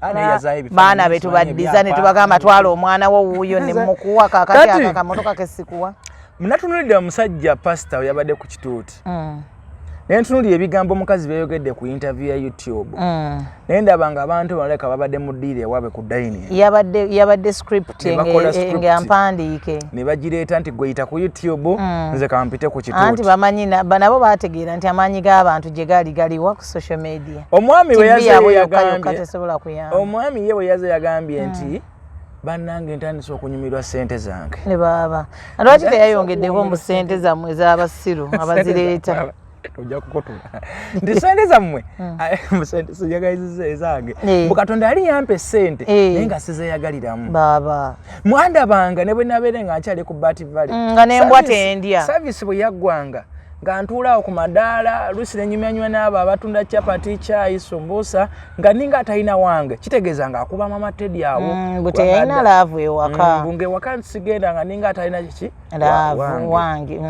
Speaker 2: Ah, naye yazaayo ebifaananyi,
Speaker 1: Baana betubaddiza ne tubagamba twala omwana wo wuuyo ne mukuwa. Kakati
Speaker 2: Kati-
Speaker 1: aka kamotoka kesikuwa.
Speaker 2: Natunulidde omusajja pasita we yabadde ku kituuti, naye ntunulira ebigambo omukazi byeyogedde ku interview ya YouTube, naye ndaba nga abantu baleka babadde mu ddiiro ewaabwe ku dining.
Speaker 1: Yabadde script.
Speaker 2: Ne bakola script.
Speaker 1: Nga mpandiike.
Speaker 2: Ne bagireeta nti gweyita ku YouTube, nze kampite ku
Speaker 1: Anti
Speaker 2: kituuti.
Speaker 1: Bamanyi nabo bategeera nti amaanyi g'abantu gye gaali galiwa ku social media.
Speaker 2: Omwami bwe
Speaker 1: TV
Speaker 2: yaze
Speaker 1: yaabwe yokka yokka
Speaker 2: yagambye
Speaker 1: tesobola kuyamba.
Speaker 2: Omwami ye bwe yaze yagambye nti bannange, ntandise okunyumirwa ssente zange.
Speaker 1: Ne baaba lwaki teyayongeddeko mu ssente zammwe ez'abasiru abazireeta?
Speaker 2: Ojja kukotula nti sente zammwe sente sijagaliziza ezange. Mbu Katonda yali yampa essente, naye nga sizeeyagaliramu.
Speaker 1: Baaba.
Speaker 2: Mwandabanga ne bwe nabeere nga nkyali ku Bat Valley,
Speaker 1: Nga n'embwa tendya.
Speaker 2: Service bwe yaggwanga nga ntuulaawo ku madaala, lusi nenyumyanywa n'abo abatunda chapati, kyayi, sumbusa, nga ninga atalina wange. Kitegeeza nga akuba Mama Teddy awo.
Speaker 1: Mbu teyalina love ewaka.
Speaker 2: Mbu ng'ewaka nsigenda nga ninga atalina kiki.
Speaker 1: Love
Speaker 2: wange.
Speaker 1: Wange.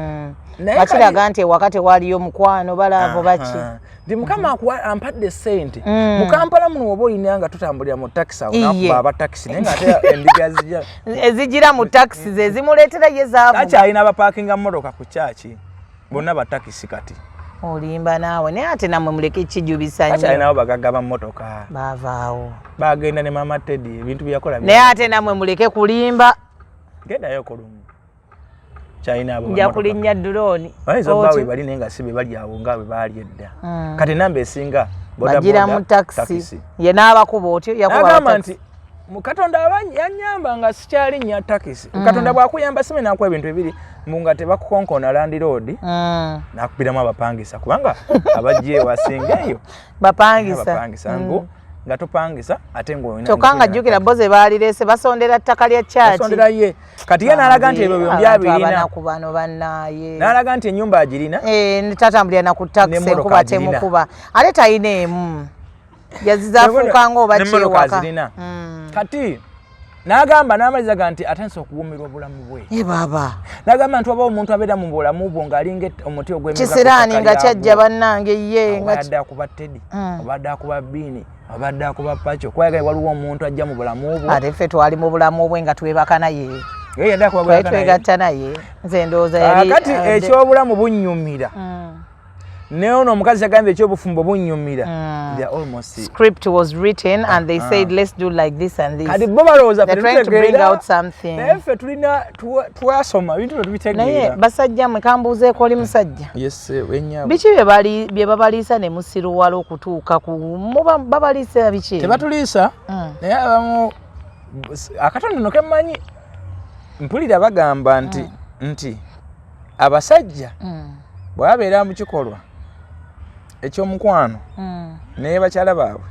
Speaker 2: Naye
Speaker 1: Bakiraga nti ewaka tewaliyo mukwano balove baki.
Speaker 2: Aha. Nti Mukama ampadde sente mu Kampala muno, oba olina nga tutambulira mu takisi awo, nakuba aba takisi, naye nga ate endiga zijja
Speaker 1: Ezigira mu takisi ze zimuleetera ye zaavu.
Speaker 2: Takyalina abapakinga mmotoka ku kyaki, bonna batakisi kati.
Speaker 1: Olimba naawe, naye ate nammwe muleke kijubisa nnyo.
Speaker 2: Takyalinawo bagagga ba mmotoka.
Speaker 1: Baavaawo.
Speaker 2: Bagenda ne Mama Teddy, ebintu byeyakola.
Speaker 1: Naye ate nammwe muleke kulimba.
Speaker 2: Gendayo kolumu, kyalina abo
Speaker 1: Nja
Speaker 2: bammotoka.
Speaker 1: kulinnya drone.
Speaker 2: Bayinza okuba
Speaker 1: Otyo.
Speaker 2: we bali, naye nga si be bali awo nga bwe baali edda. Kati enamba esinga boda
Speaker 1: Bagira
Speaker 2: boda,
Speaker 1: mu takisi, ye n'abakuba otyo yakuba
Speaker 2: N'agamba
Speaker 1: abatakisi.
Speaker 2: nti Katonda aba yanyamba nga sikyalinnya takisi. Katonda bw'akuyamba sime nakuwa ebintu ebiri, mbu nga tebakukonkona landlord, nakubiramu abapangisa, kubanga abajja ewasinga eyo
Speaker 1: Bapangisa.
Speaker 2: Abapangisa, mbu nga topangisa ate ng'olina
Speaker 1: Kyokka nga jjukira bo ze baalireese basondera ttaka lya kyaki.
Speaker 2: Basondera ye. Kati ye n'alaga nti ebyo byombi
Speaker 1: Abantu
Speaker 2: abirina.
Speaker 1: abanaku bano bannaaye.
Speaker 2: N'alaga nti ennyumba agirina.
Speaker 1: Eh, tatambulira na ku takisi.
Speaker 2: N'emmotoka
Speaker 1: Enkuba
Speaker 2: agirina.
Speaker 1: temukuba, ate talina emu yazizafuuka nga oba
Speaker 2: N'emmotoka
Speaker 1: kyewaka.
Speaker 2: azirina. Kati n'agamba n'amaliza ga nti atandise okuwumirwa obulamu bwe.
Speaker 1: Ye baaba.
Speaker 2: N'agamba nti waba omuntu abeera mu bulamu bwo ng'alinga omuti ogw'emega ku
Speaker 1: Kisiraani
Speaker 2: ttaka
Speaker 1: nga
Speaker 2: lyagwo.
Speaker 1: kyajja bannange ye nga
Speaker 2: Obadde akuba Teddy, obadde akuba Biini, obadde akuba Pacho, kwayagala waliwo omuntu ajja mu bulamu bwo.
Speaker 1: Ate ffe twali mu bulamu bwe nga twebaka naye.
Speaker 2: Ye yadde akuba
Speaker 1: Twali
Speaker 2: bwebaka naye.
Speaker 1: twegatta naye, nze ndowooza yali
Speaker 2: Kaakati ekyobulamu bunnyumira, naye ono omukazi yagambye ekyobufumbo bunnyumira. They are almost
Speaker 1: Script was written and they said, "Let's do like this and this."
Speaker 2: Kati bo balowooza
Speaker 1: They're
Speaker 2: ffe
Speaker 1: trying to bring
Speaker 2: tutegeera,
Speaker 1: out something.
Speaker 2: naye ffe tulina twasoma ebintu bye
Speaker 1: Naye
Speaker 2: tubitegeera.
Speaker 1: basajja mwe, kambuuzeeko, oli musajja.
Speaker 2: Yes, wennyabo.
Speaker 1: Biki bye babaliisa ne musiruwala okutuuka ku muba babaliisa biki?
Speaker 2: Tebatuliisa. Naye abamu akatono kemmanyi, mpulira bagamba nti abasajja bwe babeera mu kikolwa ekyomukwano naye bakyala baabwe,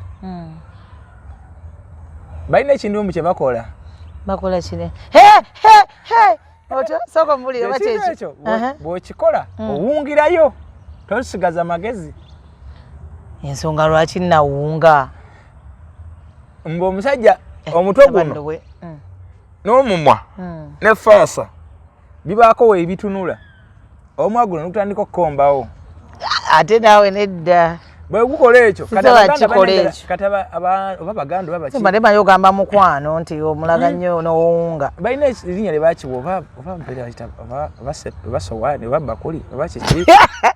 Speaker 2: balina ekintu kye bakola.
Speaker 1: Bakola kine he he he, otyo sooka omubulire oba
Speaker 2: Ekintu
Speaker 1: kyekyo.
Speaker 2: ekyo bw'okikola owungirayo, tosigaza magezi.
Speaker 1: Ensonga lwaki nawunga?
Speaker 2: Mbu omusajja omutwe guno n'omumwa ne faasa bibaako weebitunula, omwa guno nogutandika okukombawo.
Speaker 1: Ate naawe nedda.
Speaker 2: Bwe gukola ekyo
Speaker 1: kati
Speaker 2: oba baganda oba baki
Speaker 1: mbadde manyi ogamba mukwano nti omulaga nnyo n'owunga.
Speaker 2: Balina erinnya lye bakiwa, oba oba mpeera bakiyita oba sowaani oba bakuli oba kiki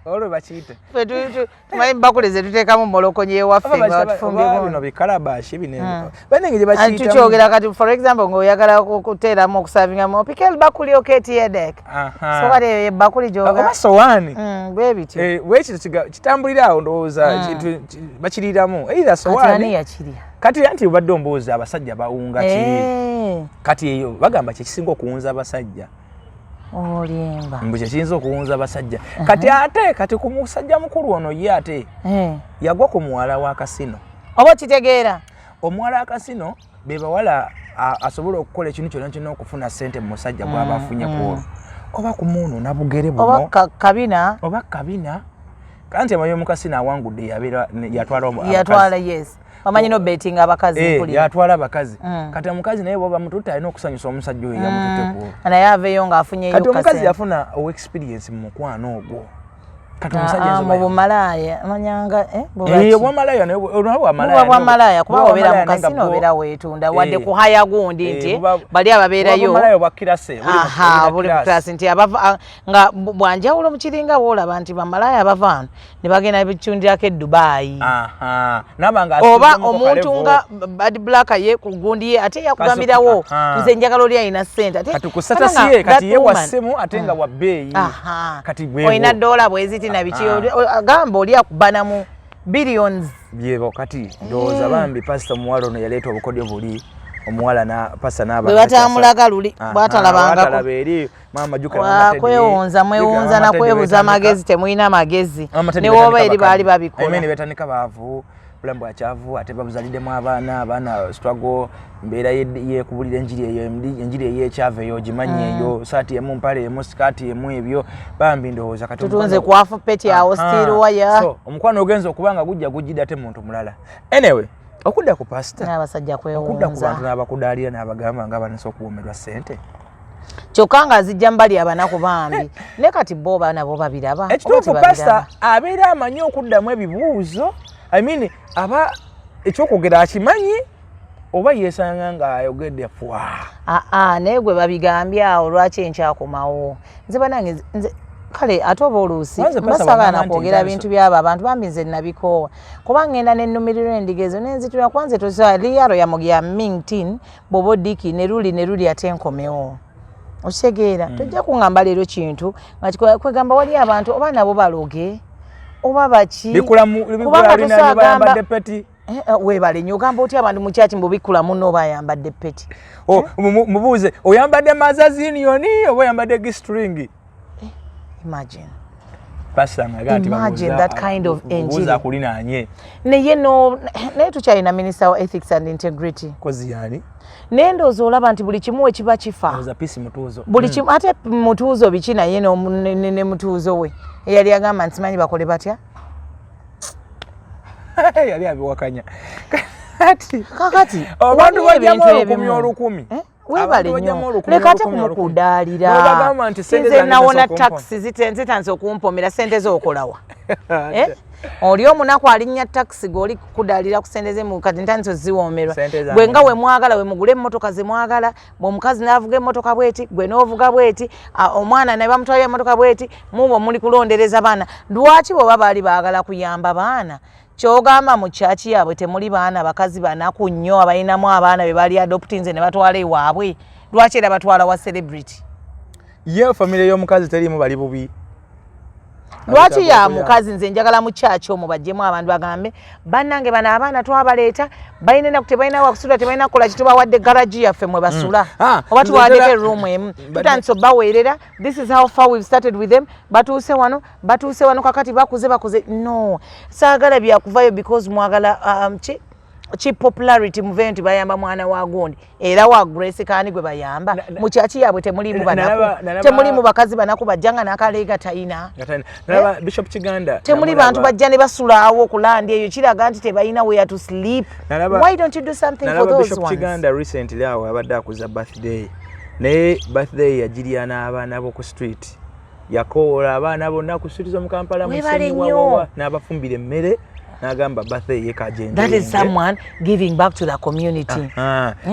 Speaker 2: olwo bakiyita.
Speaker 1: Tumanyi bakuli ze tuteekamu molokonyi ewaffe nga batufumbye.
Speaker 2: Bino bikalabashi bino balina engeri bakiyitamu.
Speaker 1: Tukyogera kati, for example, ng'oyagala kuteeramu okusavingamu opika bakuli oketiyedek, so kati eyo yebakuli
Speaker 2: gyoba oba sowaani.
Speaker 1: Bwe bityo.
Speaker 2: Bwekityo kitambulira awo, ndowooza bakiriiramu either sowaani.
Speaker 1: Yakirya.
Speaker 2: Kati anti obadde ombuuza abasajja bawunga ki. Kati eyo bagamba kyekisinga okuwunza abasajja.
Speaker 1: Olimba.
Speaker 2: Mbu kyekiyinza okuwunza abasajja. Kati ate kati ku musajja mukulu ono ye ate yagwa ku muwala wa kasino.
Speaker 1: Oba okitegeera?
Speaker 2: Omuwala wa kasino be bawala asobola okukola ekintu kyonna kyonna okufuna ssente mu musajja gw'aba afunye ku olwo, oba kumuuno bugere buno,
Speaker 1: oba kabina.
Speaker 2: Oba kabina. Kanti amanyi omukasino awangudde yabeera yatwala.
Speaker 1: Yatwala, yes, bamanyi no betting abakazi.
Speaker 2: Yatwala abakazi. Kati omukazi naye bwoba mututte alina okusanyusa omusajja oyo yamututte ku olwo.
Speaker 1: Naye aveeyo ng'afunyeyo.
Speaker 2: Kati omukazi yafuna owexperience mu mukwano ogwo. Kati omusajja
Speaker 1: mu bumalaya manyanga.
Speaker 2: Obwamalaya.
Speaker 1: Buba bwamalaya, kuba obeera mu kasino, obeera weetunda wadde kuhaya gundi nti bali ababeerayo buli class nti abava nga bwanjawulo mukiringa woolaba nti bamalaya abava wano ne bagenda bitundirako e Dubai, oba omuntu nga Bad Black ye ku gundi ye ate yakugambirawo, nze njagala oli alina ssente.
Speaker 2: Ate kati ye wasimu ate nga wa bbeeyi.
Speaker 1: Kati olina dola bweziti na biki, gamba oli akubanamu billions.
Speaker 2: Byebo. Kati ndowooza bambi pasita omuwala ono yaleeta obukodyo buli omuwala na pasita
Speaker 1: n'aba bwe batamulaga luli bwatalabangako.
Speaker 2: Eri mama jukira.
Speaker 1: Kwewunza mwewunza nakwebuza magezi, temulina magezi, newoba eri baali babikola.
Speaker 2: Ne betandika baavu, bulamu bwakyavu, ate babuzaliddemu abaana, abaana struggle, mbeera yekubulira enjiri eyo, enjiri ey'ekyava eyo ogimanyi eyo, saati emu, mpale emu, sikaati emu, ebyo bambi ndowooza
Speaker 1: kati tutunze kwafu peti awo steel wire.
Speaker 2: Omukwano ogenza okuba nga gujja gujjidde ate muntu mulala. Anyway, okudda ku pasita,
Speaker 1: n'abasajja
Speaker 2: okudda ku bantu n'abakudaalira n'abagamba nga banasa okuwomerwa ssente.
Speaker 1: Kyokka nga azijja mbali abanaku bambi, naye kati bo baana bo babiraba.
Speaker 2: Ekituufu, pasita abeera amanyi okuddamu ebibuuzo. I mean, aba ekyokwogera akimanyi, oba yeesanga ng'ayogedde fwa.
Speaker 1: Aa, naye gwe babigambye awo, lwaki enkyakomawo? Nze banange, nze kale ate oba oluusi mbasagaana kwogera bintu byabo abantu bambi, nze nabikoowa kuba ngenda nennumirirwa endiga ezo nenzitula, kuba nze tosobola liyaro ya mingtin bwoba odiki ne luli ne luli ate nkomewo, okitegeera? Tojja kuŋŋamba leero kintu nga kwegamba wali abantu oba nabo baloge oba baki.
Speaker 2: Kubanga tosagamba
Speaker 1: weebale nnyo. Ogamba otya abantu mu kyaki mbu bikkula munno oba ayambadde peti?
Speaker 2: Mubuuze oyambadde Mothers Union oba oyambadde G-string.
Speaker 1: Imagine. Imagine that kind of
Speaker 2: enjiri akulinaanye.
Speaker 1: Naye no, naye tukyalina minister wa ethics and integrity.
Speaker 2: Kozi yani.
Speaker 1: Naye ndowooza olaba nti buli kimu wekiba kifa buli kimu, ate mutuuzo biki, naye ne mutuuzo we eyali agamba nti simanyi bakole batya.
Speaker 2: Yali abiwakanya.
Speaker 1: Kakati
Speaker 2: abantu bajjamu olukumi olukumi.
Speaker 1: Eh? Webale nnyo, leka ate kumukudaalira. Nze nawona takisi zitandise okumpomera sente z'okolawa, eh? Oli omunaku alinnya takisi, gweoli kudaalira ku sente ze, kati ntandise oziwoomerwa. Gwe nga we mwagala we mugule emmotoka ze mwagala, bwe omukazi n'avuga emmotoka bweti, gwe n'ovuga bweti, omwana naye bamutwalira emmotoka bweti, mubo muli kulondereza baana. Lwaki bweba baali baagala kuyamba baana, kyogamba mu kyaki yaabwe temuli baana bakazi banaku nnyo abalinamu abaana be bali adoptinze ne batwala ewaabwe? Lwaki era batwala wa celebrity?
Speaker 2: Ye famire y'omukazi teriimu bali bubi?
Speaker 1: Lwaki ya mukazi? Nze njagala mu kyaki omwo bajjemu abantu bagambe, bannange bano abaana twabaleeta, balina enaku, tebalina wakusula, tebalina kukola, kitubawadde garagi yaffe mwe basula, oba tubawaddeko eruumu emu, tutandise obbaweerera. This is how far we've started with them. Batuuse wano, batuuse wano, kakati bakuze, bakuze. No, saagala byakuvayo because mwagala ki. Ki popularity, muve nti bayamba mwana wa gundi era wa Grace Kani gwe bayamba. Mu kyaki yaabwe temulimu banaku, temulimu bakazi banaku bajja nga n'akaleega tayina.
Speaker 2: Nalaba Bishop Kiganda.
Speaker 1: Temuli bantu bajja ne basulaawo okulandi eyo, kiraga nti tebalina where to sleep. Why don't you do something for those
Speaker 2: Bishop
Speaker 1: ones?
Speaker 2: Kiganda recently awo abadde akuza birthday, naye birthday yagirya n'abaana bo ku street. Yakoola abaana bonna ku street z'omu Kampala,
Speaker 1: Weebale
Speaker 2: Musenyi,
Speaker 1: nnyo.
Speaker 2: wawawa, n'abafumbira emmere, n'agamba birthday ye kagende.
Speaker 1: That is someone giving back to the community.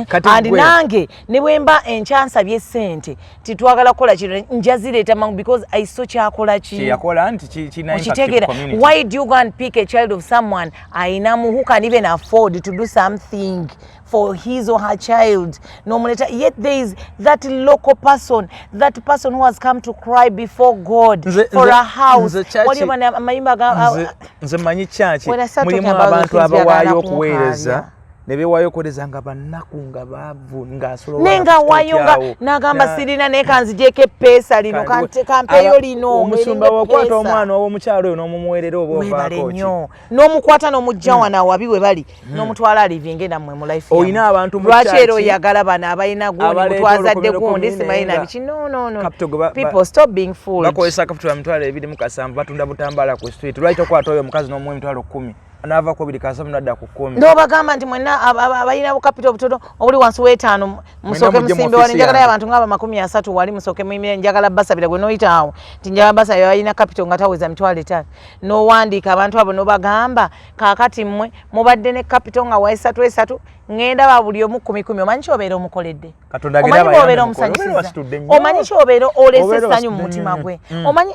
Speaker 2: Kati
Speaker 1: And
Speaker 2: gwe
Speaker 1: nange ne bwe mba enkya nsabye ssente titwagala kukola kino, njazireeta mangu because I saw kyakola ki.
Speaker 2: Kyeyakola nti kirina impact ku
Speaker 1: Okitegeera?
Speaker 2: community.
Speaker 1: Why do you go and pick a child of someone ayinamu who can even afford to do something for his or her child, nomuleta? Yet there is that local person, that person who has come to cry before God for a house.
Speaker 2: Nze church
Speaker 1: Waliyo bano amayumba ga
Speaker 2: Nze mmanyi kyaki
Speaker 1: When I start
Speaker 2: mulimu
Speaker 1: talking about
Speaker 2: abantu
Speaker 1: those things,
Speaker 2: abawaayo
Speaker 1: byagala
Speaker 2: okuweereza,
Speaker 1: kunkaabya.
Speaker 2: ne bewaayo okuweereza nga bannaku, nga baavu, ng'asobola
Speaker 1: Naye nga waayo nga n'agamba, "Sirina, naye kanzigyeko eppeesa lino, kampeeyo lino."
Speaker 2: Omusumba
Speaker 1: Ng'eringa
Speaker 2: wakwata
Speaker 1: eppeesa.
Speaker 2: omwana ow'omukyalo oyo n'omumuweerera, oba
Speaker 1: Webale
Speaker 2: ovaako ki?
Speaker 1: nnyo, n'omukwata n'omujja wano awabi we bali, n'omutwala alivinge nammwe mu life.
Speaker 2: Oyina abantu mu
Speaker 1: Lwaki era
Speaker 2: church
Speaker 1: oyagala bano abalina gundi
Speaker 2: abaleeta
Speaker 1: mutwazadde
Speaker 2: olukomero
Speaker 1: gundi
Speaker 2: kumi
Speaker 1: simanyi
Speaker 2: naye
Speaker 1: na biki? No, no, no.
Speaker 2: Capital gwe
Speaker 1: People, stop being fooled.
Speaker 2: Bakozesa capital ya 27,000, batunda butambaala ku street. Lwaki tokwata oyo omukazi n'omuwa 10,000, anaava ku 27 nadda ku 10?
Speaker 1: N'obagamba nti mwenna abalina bukapito obutono obuli wansi w'etaano, musooke
Speaker 2: mujje mu
Speaker 1: musimbe wali.
Speaker 2: office
Speaker 1: Njagalayo
Speaker 2: yange.
Speaker 1: abantu ng'aba 30 wali, musooke muyimire, njagala basabira. Gwe n'oyita awo nti njagala basabira, balina kapito nga taweza 50,000, n'owandiika abantu abo n'obagamba, "Kaakati mmwe mubadde ne kapito nga wa esatu esatu, ŋŋenda ba buli omu kumi kumi." Omanyi kyobeera omukoledde?
Speaker 2: Katonda agenda
Speaker 1: Omanyi bw'obeera
Speaker 2: abayambe mukole. Obeera
Speaker 1: omusanyusiza?
Speaker 2: wasitudde nnyo.
Speaker 1: Omanyi kyobeera olese
Speaker 2: Obeera
Speaker 1: essanyu mu
Speaker 2: wasitudde
Speaker 1: mutima
Speaker 2: nnyo.
Speaker 1: gwe? Omanyi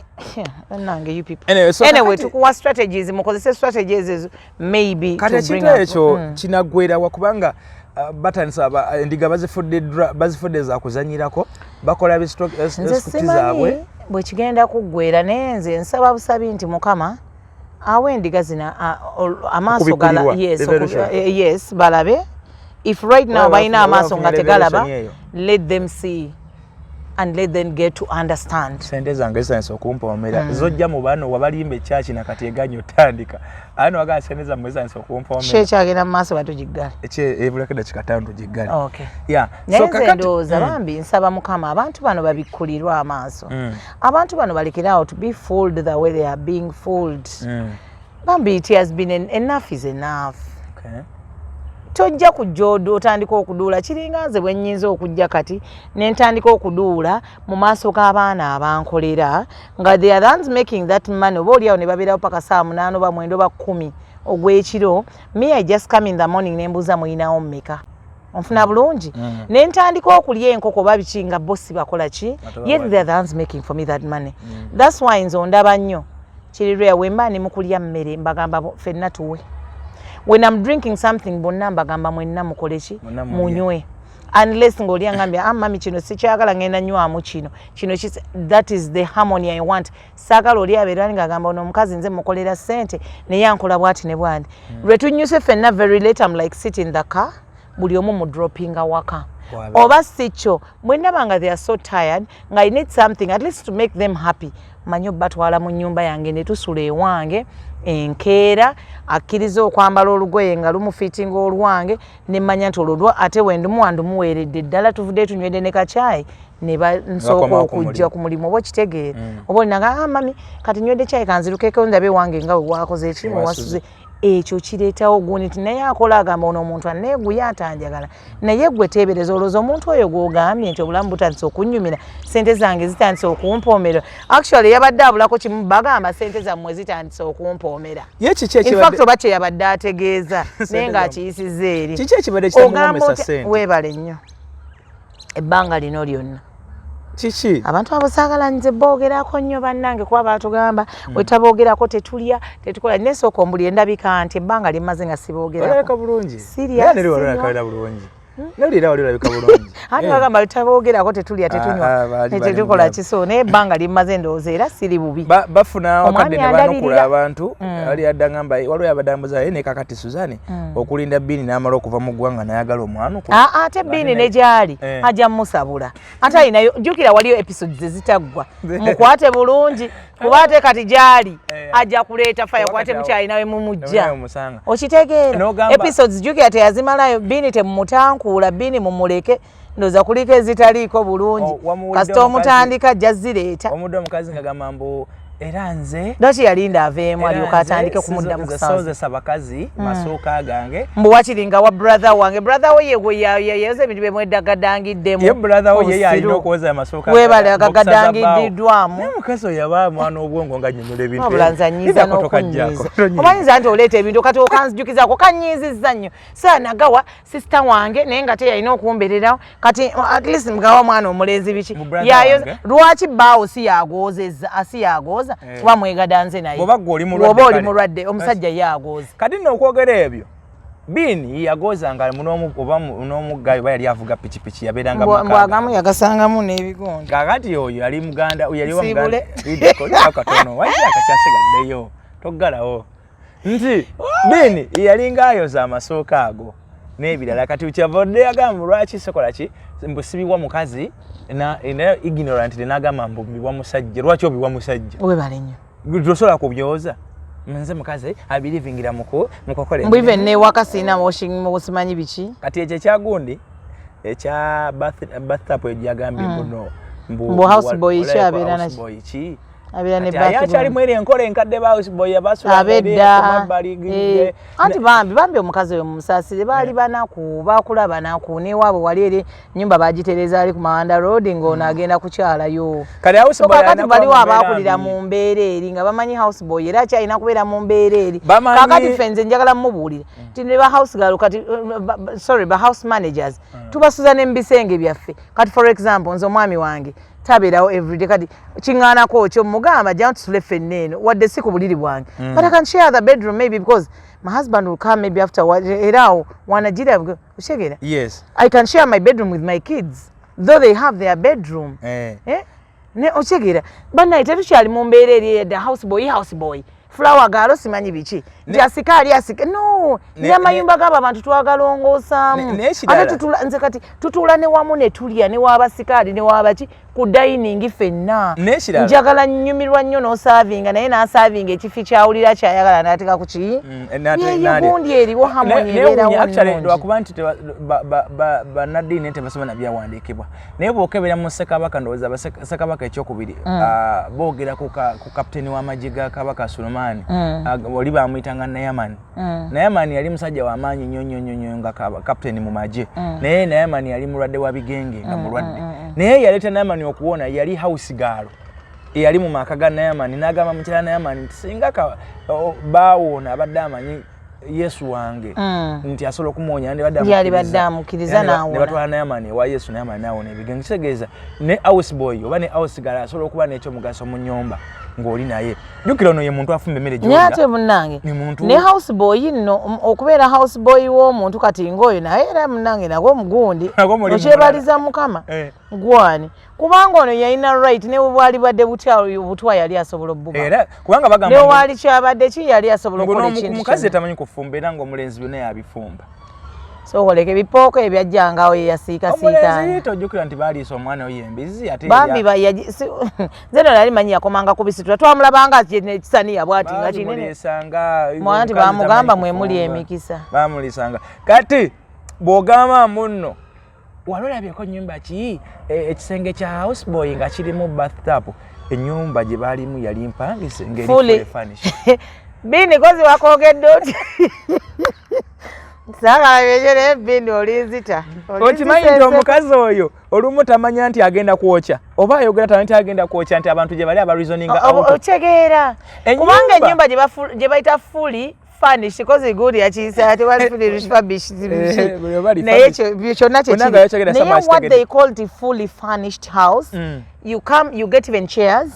Speaker 1: bannange, you people.
Speaker 2: Anyway, so
Speaker 1: Anyway, tukuwa strategies, mukozese strategies ezo maybe
Speaker 2: Kati
Speaker 1: to bring
Speaker 2: ekintu
Speaker 1: up
Speaker 2: ekyo kinaggwerawa? Kubanga batandise endiga bazifudde bazifudde za kuzanyirako, bakola
Speaker 1: Nze
Speaker 2: script
Speaker 1: simanyi
Speaker 2: zaabwe.
Speaker 1: bwe kigenda kuggwera, naye nze nsaba busabi nti Mukama awa endiga zino amaaso gala.
Speaker 2: Okubikkulirwa,
Speaker 1: Yes,
Speaker 2: revelation.
Speaker 1: Yes, balabe. If right now
Speaker 2: Oba
Speaker 1: balina amaaso
Speaker 2: bafunye
Speaker 1: nga tegalaba,
Speaker 2: revelation eyo.
Speaker 1: let them see and let them get to understand.
Speaker 2: Sente zange zitandise okumpoomera. Zojja mu bano wabalimba ekyaki, nakati eganya otandika ate nowagala sente zammwe zitandise okumpoomera.
Speaker 1: Kyekyagenda mu maaso, batugiggale.
Speaker 2: Ebulako eddakiika 5 tugiggale.
Speaker 1: Okay.
Speaker 2: Yeah.
Speaker 1: Naye
Speaker 2: So
Speaker 1: nze ndowooza bambi nsaba Mukama abantu bano babikkulirwe amaaso. Abantu bano balekerawo to be fooled the way they are being fooled. Bambi, it has been enough is enough. Tojja kujja otandika okuduula. Kiringa nze bwe nnyinza okujja kati ne ntandika okuduula mu maaso g'abaana abankolera, nga they are the ones making that money. Oba oliawo ne babeerawo paka saa 8 oba 9 oba 10 ogw'ekiro. Me, I just come in the morning ne mbuuza, "Muyinawo mmeka?" Onfuna bulungi? Ne ntandika okulya enkoko oba biki, nga bo si bakola ki.
Speaker 2: Ate
Speaker 1: Yet they are the ones making for me that money. That's why nze ondaba nnyo kiri rare we mba ne mukulya mmere, mbagamba ffenna tuwe. When I'm drinking something, bonna mbagamba, "Mwenna mukole ki?"
Speaker 2: Mwenna mulye.
Speaker 1: Munywe, unless ng'oli angambye, "Ah, mami, kino sikyagala, ngenda nywamu kino kino." That is the harmony I want. Saagala oli abeera ng'agamba, "Ono omukazi nze mukolera ssente, naye ankola bwati ne bwandi." Lwe tunyuse ffenna very late, I'm like, "Sit in the car," buli omu mu droppinga waka.
Speaker 2: Bw'abeera.
Speaker 1: Oba si kyo, bwe ndaba nga they are so tired, nga I need something at least to make them happy, manyi obatwala mu nnyumba yange ne tusula ewange. Enkeera akkiriza okwambala olugoye nga lumufiitinga olwange, ne mmanya nti olwo ate wendumuwa ndumuweeredde ddala. Tuvudde tunywedde ne kacyayi ne bansooka
Speaker 2: Bakomawo ku
Speaker 1: okujja
Speaker 2: mulimu.
Speaker 1: ku mulimu. Oba okitegeera? Oba olinaga, "Ah, mami, kati nywedde kyayi, kanzirukeko ndabe ewange nga we wakoze eki, we wasuze." Ekyo kireetawo gundi nti naye akola agamba, "Ono omuntu aneeguye, atanjagala." Naye gwe teebereza, olowooza omuntu oyo gw'ogambye nti, "Obulamu butandise okunnyumira, sente zange zitandise okumpoomera," actually yabadde abulako kimu, bagamba, "Sente zammwe zitandise okumpoomera."
Speaker 2: Ye kiki
Speaker 1: In fact,
Speaker 2: ekibadde
Speaker 1: oba kye yabadde ategeeza, naye
Speaker 2: zammwe.
Speaker 1: ng'akiyisizza eri.
Speaker 2: Kiki ekibadde
Speaker 1: Ogamba
Speaker 2: kitamuwomesa
Speaker 1: otya?
Speaker 2: sente?
Speaker 1: Weebale nnyo ebbanga lino lyonna.
Speaker 2: Kiki?
Speaker 1: Abantu abo saagala nze boogerako nnyo bannange, kuba batugamba wetaboogerako tetulya, tetukola. Nesooka ombuli endabika nti ebbanga lyemmaze nga siboogerako.
Speaker 2: Olabika bulungi.
Speaker 1: Sirya,
Speaker 2: Naye neri
Speaker 1: sinywa.
Speaker 2: olabika bulungi, neri era wali olabika bulungi.
Speaker 1: Anti bagamba wetaboogerako tetulya, tetunywa,
Speaker 2: Ah, ah, baali bali
Speaker 1: tetukola
Speaker 2: mu
Speaker 1: kiso, naye ebbanga lyemmaze ndowooza era siri bubi.
Speaker 2: Bafuna
Speaker 1: Omwami
Speaker 2: wakadde ne banukula
Speaker 1: andabirira.
Speaker 2: abantu. Ali adda ngamba waliwo yabadde ambuza, "Ye ne kakati Suzanne, okulinda Bini n'amala okuva mu ggwanga n'ayagala omwanukula?"
Speaker 1: Ah, ate Bini ne gyali ajja musabula, ate alinayo, jjukira waliyo episodes ezitaggwa. Mukwate bulungi, Kuba ate kati gyali ajja kuleeta fire, kuba temukyalinawe mumujja. Okitegeera? Episodes jjukira teyazimalayo. Bini temumutankuula, Bini mumuleke, ndowooza kuliko ezitaliiko bulungi. Kasita omutandika ajja zireeta.
Speaker 2: Omudde omukazi nga gamba mbu era nze
Speaker 1: Lwaki yalinda aveemu alyoka atandike kumudda mu
Speaker 2: kusozesa bakazi masuuka gange?
Speaker 1: Mbu wakiri nga wa brother wange, brother we yegwe yayoza ebintu byemwedagadangiddemu.
Speaker 2: Ye brother we ye yalina okwoza amasuuka.
Speaker 1: Webale agagadangiddwamu.
Speaker 2: Naye mukazi oyo aba mwana obwongo nga nnyonnyola ebintu.
Speaker 1: Wabula nze anyiiza n'okunyiiza. Omanyiza nti oleeta ebintu kati okanzijukizaako kanyiizizza nnyo. Saa nagawa sister wange naye nga teyalina okumbererawo, kati at least mugawa mwana omulenzi biki. Lwaki bbaawo si yagwozezza, asi yagwoza? Kuba mwegadanze naye.
Speaker 2: Bw'oba oli mulwadde.
Speaker 1: Bw'oba oli mulwadde, omusajja ye agwoza.
Speaker 2: Kati nno okwogera ebyo, Bini yagozanga oba n'omuggayo oba yali avuga pikipiki, yabeeranga.
Speaker 1: Mbwagamu yagasangamu n'ebigonda.
Speaker 2: Kakati oyo yali muganda, yali wa muganda katono wajja akakyasigaddeyo toggalawo nti Bini yalinga ayoza amasuuka ago n'ebirala. Kati kyavudde yagamba, lwaki sikola ki, mbu sibiwa mukazi, naye ignorant n'agamba mbu mbiwa musajja. Lwaki obiwa musajja?
Speaker 1: Webale nnyo.
Speaker 2: Tosobola kubyoza? Nze mukazi abirivingira mukukola.
Speaker 1: Mbu even newaka siina washing, simanyi biki.
Speaker 2: Kati ekyo ekyagundi ekya bathtub yagambye mbu no.
Speaker 1: Mbu houseboy ki abeera naki?
Speaker 2: Ki
Speaker 1: abeera ne
Speaker 2: akyalimu eri enkola enkadde, ba houseboy abasula
Speaker 1: abedda. Anti bambi bambi omukazi oyo mumusaasire, baali banaku, bakula banaku, newaabwe wali eri nyumba bagitereza ali ku Mawanda Road, ng'ono agenda kukyalayo. Kakati baliwo abakulira mu mbeera eri nga bamanyi houseboy era akyalina kubeera mu mbeera eri. Kakati ffe nze njagala mumubuulire nti ne ba house girl kati, sorry, ba house managers tubasuza ne mu bisenge byaffe. Kati for example, nze omwami wange tabeerawo everyday, kati kiŋŋaanako kyo mugamba jja tusule ffenna eno, wadde si ku buliri bwange, but I can share the bedroom maybe because my husband will come maybe after, era awo wanagira oshegera.
Speaker 2: Yes.
Speaker 1: I can share my bedroom with my kids though they have their bedroom. Eh? Ne okyegera bannaye, tetukyali mu mbeera eri eyadda house boy, house boy, flower girl, simanyi biki, nti asika ali asika no. N'amayumba g'abo abantu twagalongoosaamu. Ate tutula, nze kati tutuula ne wamu ne tulya ne waabasikaali ne waabaki ku dining ffenna. Njagala nnyumirwa nnyo n'osaavinga naye n'asaavinga ekifi kyawulira kyayagala n'ateeka ku ki yeyo gundi eriwo harmony ebeerawo nnungi.
Speaker 2: Lwakuba nti bannaddiini tebasoma na byawandiikibwa, naye bw'okebera mu Ssekabaka, ndowooza Ssekabaka ekyokubiri, boogera ku kapiteeni w'amagye ga Kabaka Sulemaani, oli bamuyitanga Nayamani. Nayamani yali musajja w'amaanyi nnyo nnyo nnyo nnyo nga kapiteeni mu magye, naye Nayamani yali mulwadde wa bigenge, nga mulwadde. Naye yaleeta Nayamani okuwona yali house girl eyali mu maka ga Nayamani, n'agamba mukyala Nayamani nti singa baawoona abadde amanyi Yesu wange nti asobola okumuwonya,
Speaker 1: yandibadde amukkiriza.
Speaker 2: Ne batwala Nayamani ewa Yesu, Nayamani nawona ebigenge. Kitegeeza ne house boy oba ne house girl asobola okuba n'ekyomugaso mu nyumba ng'oli naye. Jjukira ono ye muntu afumba emmere.
Speaker 1: Naye ate munnange, ne house boy nno, okubeera house boy w'omuntu kati ng'oyo naye era munnange nagwo omugundi okyebaliza Mukama gwani, kubanga ono yalina right ne bwali badde butya obutwa yali asobola obbuba.
Speaker 2: Era kubanga bagamba
Speaker 1: ne wali kyabadde ki yali asobola okukola ekintu.
Speaker 2: Omukazi tamanyi kufumba era ng'omulenzi byonna yabifumba.
Speaker 1: So oleka ebipooko ebyajjangawo ye yasiika siika.
Speaker 2: Omulenzi tojjukira nti baaliisa omwana oyo embizi ate
Speaker 1: bambi nze no nali manyi yakomanga kubisitula, twamulabanga ekisaniya bwati nga kinene mwana nti bamugamba mwemuli emikisa.
Speaker 2: Bamuliisanga. Kati bw'ogamba munno wali olabyeko nyumba ki ekisenge kya houseboy nga kirimu bathtub, ennyumba gye baalimu yali mpangise.
Speaker 1: Ngeri Bini kozi wakwogedde oti saagala Bini olinzita.
Speaker 2: Okimanyi nti omukazi oyo olumu tamanya nti agenda kwokya oba ayogera tamanyi nti agenda kwokya, nti abantu gye bali abareasoninga.
Speaker 1: Otegeera, kubanga ennyumba gye bayita fully furnished, kozi gundi yakiyisa tewali fully refurbished, naye kyonna kyekiri, naye what they call the fully furnished house, you come, you get even chairs.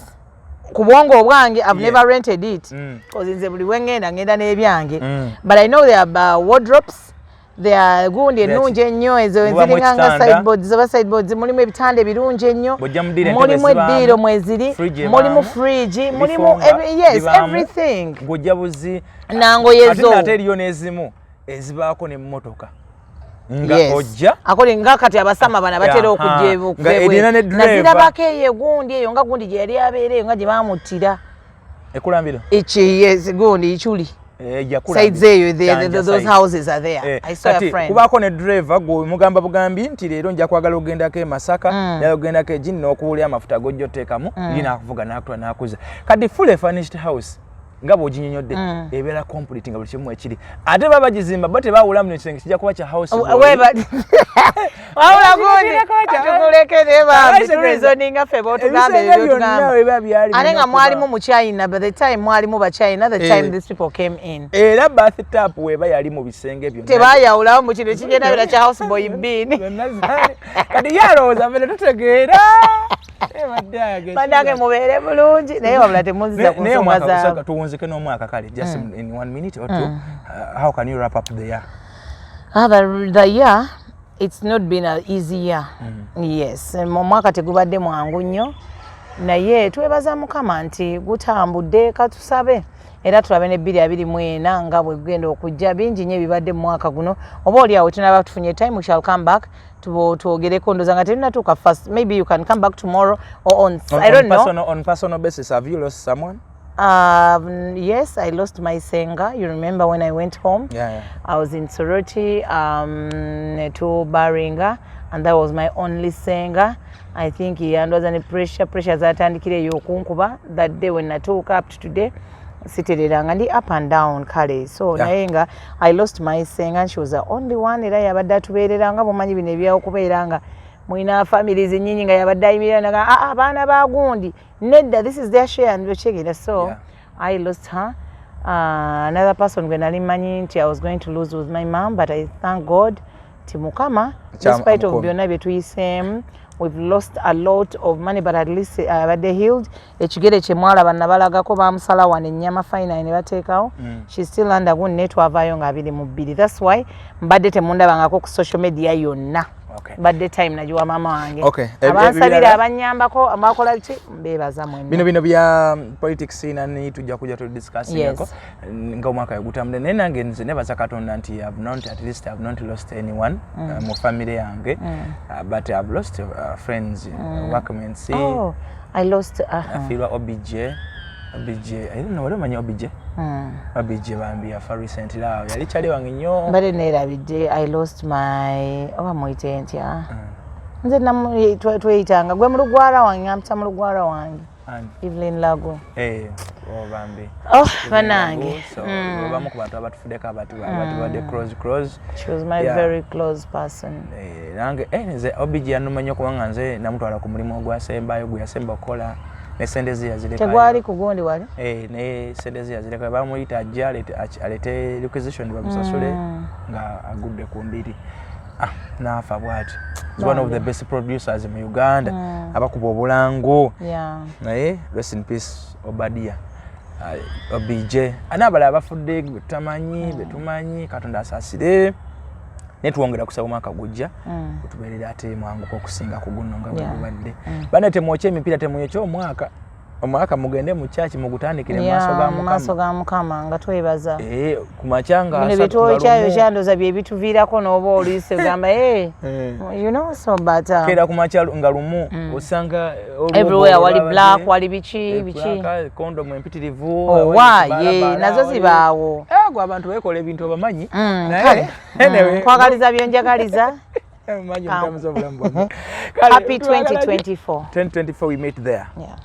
Speaker 1: Ku bwongo obwange, I've never rented it because nze buli wengenda ngenda n'ebyange, but I know there are wardrobes, there are gundi ennungi ennyo ezo eziringanga sideboards oba sideboards, mulimu ebitanda ebirungi ennyo, mulimu eddiiro mweziri, mulimu fridge, mulimu, yes, everything.
Speaker 2: Ng'ojja buzi
Speaker 1: nangoye zo.
Speaker 2: Ate eriyo n'ezimu ezibaako n'emmotoka nga ojja.
Speaker 1: Akole nga kati abasama bana batera okujja. Nazirabako eyo egundi eyo nga gundi gye yali abeera eyo nga gye bamuttira.
Speaker 2: Ekulambiro.
Speaker 1: Ichi, yes, gundi Ichuli.
Speaker 2: Eh,
Speaker 1: sides eyo, those houses are there.
Speaker 2: Eh,
Speaker 1: I saw a friend.
Speaker 2: Kubaako ne driver gwe mugamba bugambi nti leero nja kwagala ogendako e Masaka, njagala ogendako egi n'okuwulira amafuta g'ojja oteekamu, ye n'akuvuga n'akutwala n'akuza. Kati fully furnished house nga bw'oginnyonnyodde ebeera complete nga buli kimu ekiri, ate baba bagizimba bo tebaawulamu nekisenge kijja kuba kya house boy.
Speaker 1: Wabula gundi tukulekere bambi, tureasoninga ffe b'otugamba.
Speaker 2: Ebisenge
Speaker 1: Ebyo
Speaker 2: byonna
Speaker 1: byotugamba
Speaker 2: biba byali
Speaker 1: ate nga
Speaker 2: birina
Speaker 1: mwalimu mu China. By the time mwalimu bachina, the time
Speaker 2: Eh.
Speaker 1: these people came in.
Speaker 2: Era bath tap weeba yali mu bisenge byonna.
Speaker 1: Tebayawulawo mu kino ekigenda beera kya house boy bin.
Speaker 2: Byonna zaali. Kati ye alowooza ffe tetutegeera. Eh, badde
Speaker 1: Bannange, mubeere bulungi, naye wabula temuzza ku
Speaker 2: naye
Speaker 1: nsonga
Speaker 2: omwaka
Speaker 1: zaabwe.
Speaker 2: Tuwunzike n'omwaka kale, just in one minute or two, how can you wrap up the year?
Speaker 1: Ah, the year, it's not been an easy year. Yes, mu mwaka tegubadde mwangu nnyo, naye twebaza Mukama nti gutambudde. Katusabe era tulabe ne 2024 nga bwe gugenda okujja. Bingi nnyo ebibadde mu mwaka guno. Oba oli awo tunaba tufunye time, we shall come back twogereko. Ndoza nga tetunatuuka first, maybe you can come back tomorrow or on, I don't
Speaker 2: on
Speaker 1: know.
Speaker 2: On personal basis, have you lost someone?
Speaker 1: Yes, I lost my senga. You remember when I went home?
Speaker 2: Yeah.
Speaker 1: I was in Soroti to Baringa, and that was my only senga. I think yandwaza ne pressure zatandikira eyo okunkuba that day when natuuka. Up to today sitereranga, ndi up and down kale, so naye nga I lost my senga and she was the only one. Era yabadde atubeereranga, bumanyi bino ebyokubeera nga mulina families nyingi, nga yabadde ayimirira naga, "Ah, abaana ba gundi nedda, this is their share," and okitegeera. So I lost her. Another person gwe nali manyi nti I was going to lose was my mom, but I thank God ti Mukama, despite of
Speaker 2: amukuumye.
Speaker 1: byonna bye tuyiseemu, we've lost a lot of money, but at least abadde healed. Ekigere kye mwalaba nabalagako, bamusala wano ennyama final ne bateekawo. She's still under gundi, naye twavaayo nga 22. That's why mbadde temundabangako ku social media yonna. Mbadde time nagiwa maama wange. Abansabira,
Speaker 2: Ebirala?
Speaker 1: abanyambako, abakola ki, mbeebaza mwenna.
Speaker 2: Bino bya politics nani tujja kujja tudiscussingako nga omwaka wegutambule. Naye nange nze nebaza Katonda nti I've not, at least I've not lost anyone mu family yange, but I've lost friends, workmates.
Speaker 1: Oh, I lost
Speaker 2: Nafiirwa OBJ. OBJ, I don't know, wali omanyi OBJ? OBJ bambi yafa recently awo, yali kyali wange nnyo.
Speaker 1: Mbadde neerabidde, I lost my, oba muyite ntya nze, tweyitanga gwe mulugwala wange, ngampita mulugwala wange.
Speaker 2: Ani?
Speaker 1: Evelyn Lago.
Speaker 2: Eh, oh, bambi.
Speaker 1: Oh, banange.
Speaker 2: So bamu ku bantu abatufuddeko abatubadde close close.
Speaker 1: She was my very close person.
Speaker 2: Eh, nange nze OBJ yanuma nnyo kubanga nze namutwala ku mulimu ogwasembayo gwe yasemba okukola ne sente ze yazirekayo.
Speaker 1: Tegwali ku gundi wali.
Speaker 2: Eh, ne sente ze yazirekayo. Bamuyita ajja alete requisition bamusasule nga agudde ku ndiri. Ah, n'afa bw'ati. He's one of the best producers mu Uganda abakuba obulango. Naye rest in peace Obadia, OBJ n'abalala bafudde betutamanyi, betumanyi. Katonda asaasire, naye tuwongera kusaba omwaka gujja gutubeerera ate mwanguka okusinga ku guno nga bwe gubadde. Bane, temwokye emipiira, temwokye omwaka. Omwaka mugende mu kyaki mugutandikire mu maaso ga
Speaker 1: Mu maaso
Speaker 2: Mukama.
Speaker 1: Ga Mukama nga twebaza.
Speaker 2: Eh, ku makya nga
Speaker 1: bino
Speaker 2: 30 nga
Speaker 1: byetwokyayo
Speaker 2: lumu.
Speaker 1: Kyandoza bye bituviirako n'oba oluisi ogamba, "Hey,"
Speaker 2: Eh.
Speaker 1: so but
Speaker 2: keera ku makya nga lumu osanga
Speaker 1: everywhere wali black, wali biki biki.
Speaker 2: Kondomu empitirivu.
Speaker 1: Oh, wa, ye, nazo zibaawo.
Speaker 2: Gwe abantu beekola ebintu obamanyi. Naye,
Speaker 1: Kale.
Speaker 2: anyway,
Speaker 1: Nkwagaliza byenjagaliza.
Speaker 2: Mumanyi omutambuza obulamu bwammwe.
Speaker 1: Happy
Speaker 2: Kale,
Speaker 1: 2024.
Speaker 2: 2024, we meet there.
Speaker 1: Yeah.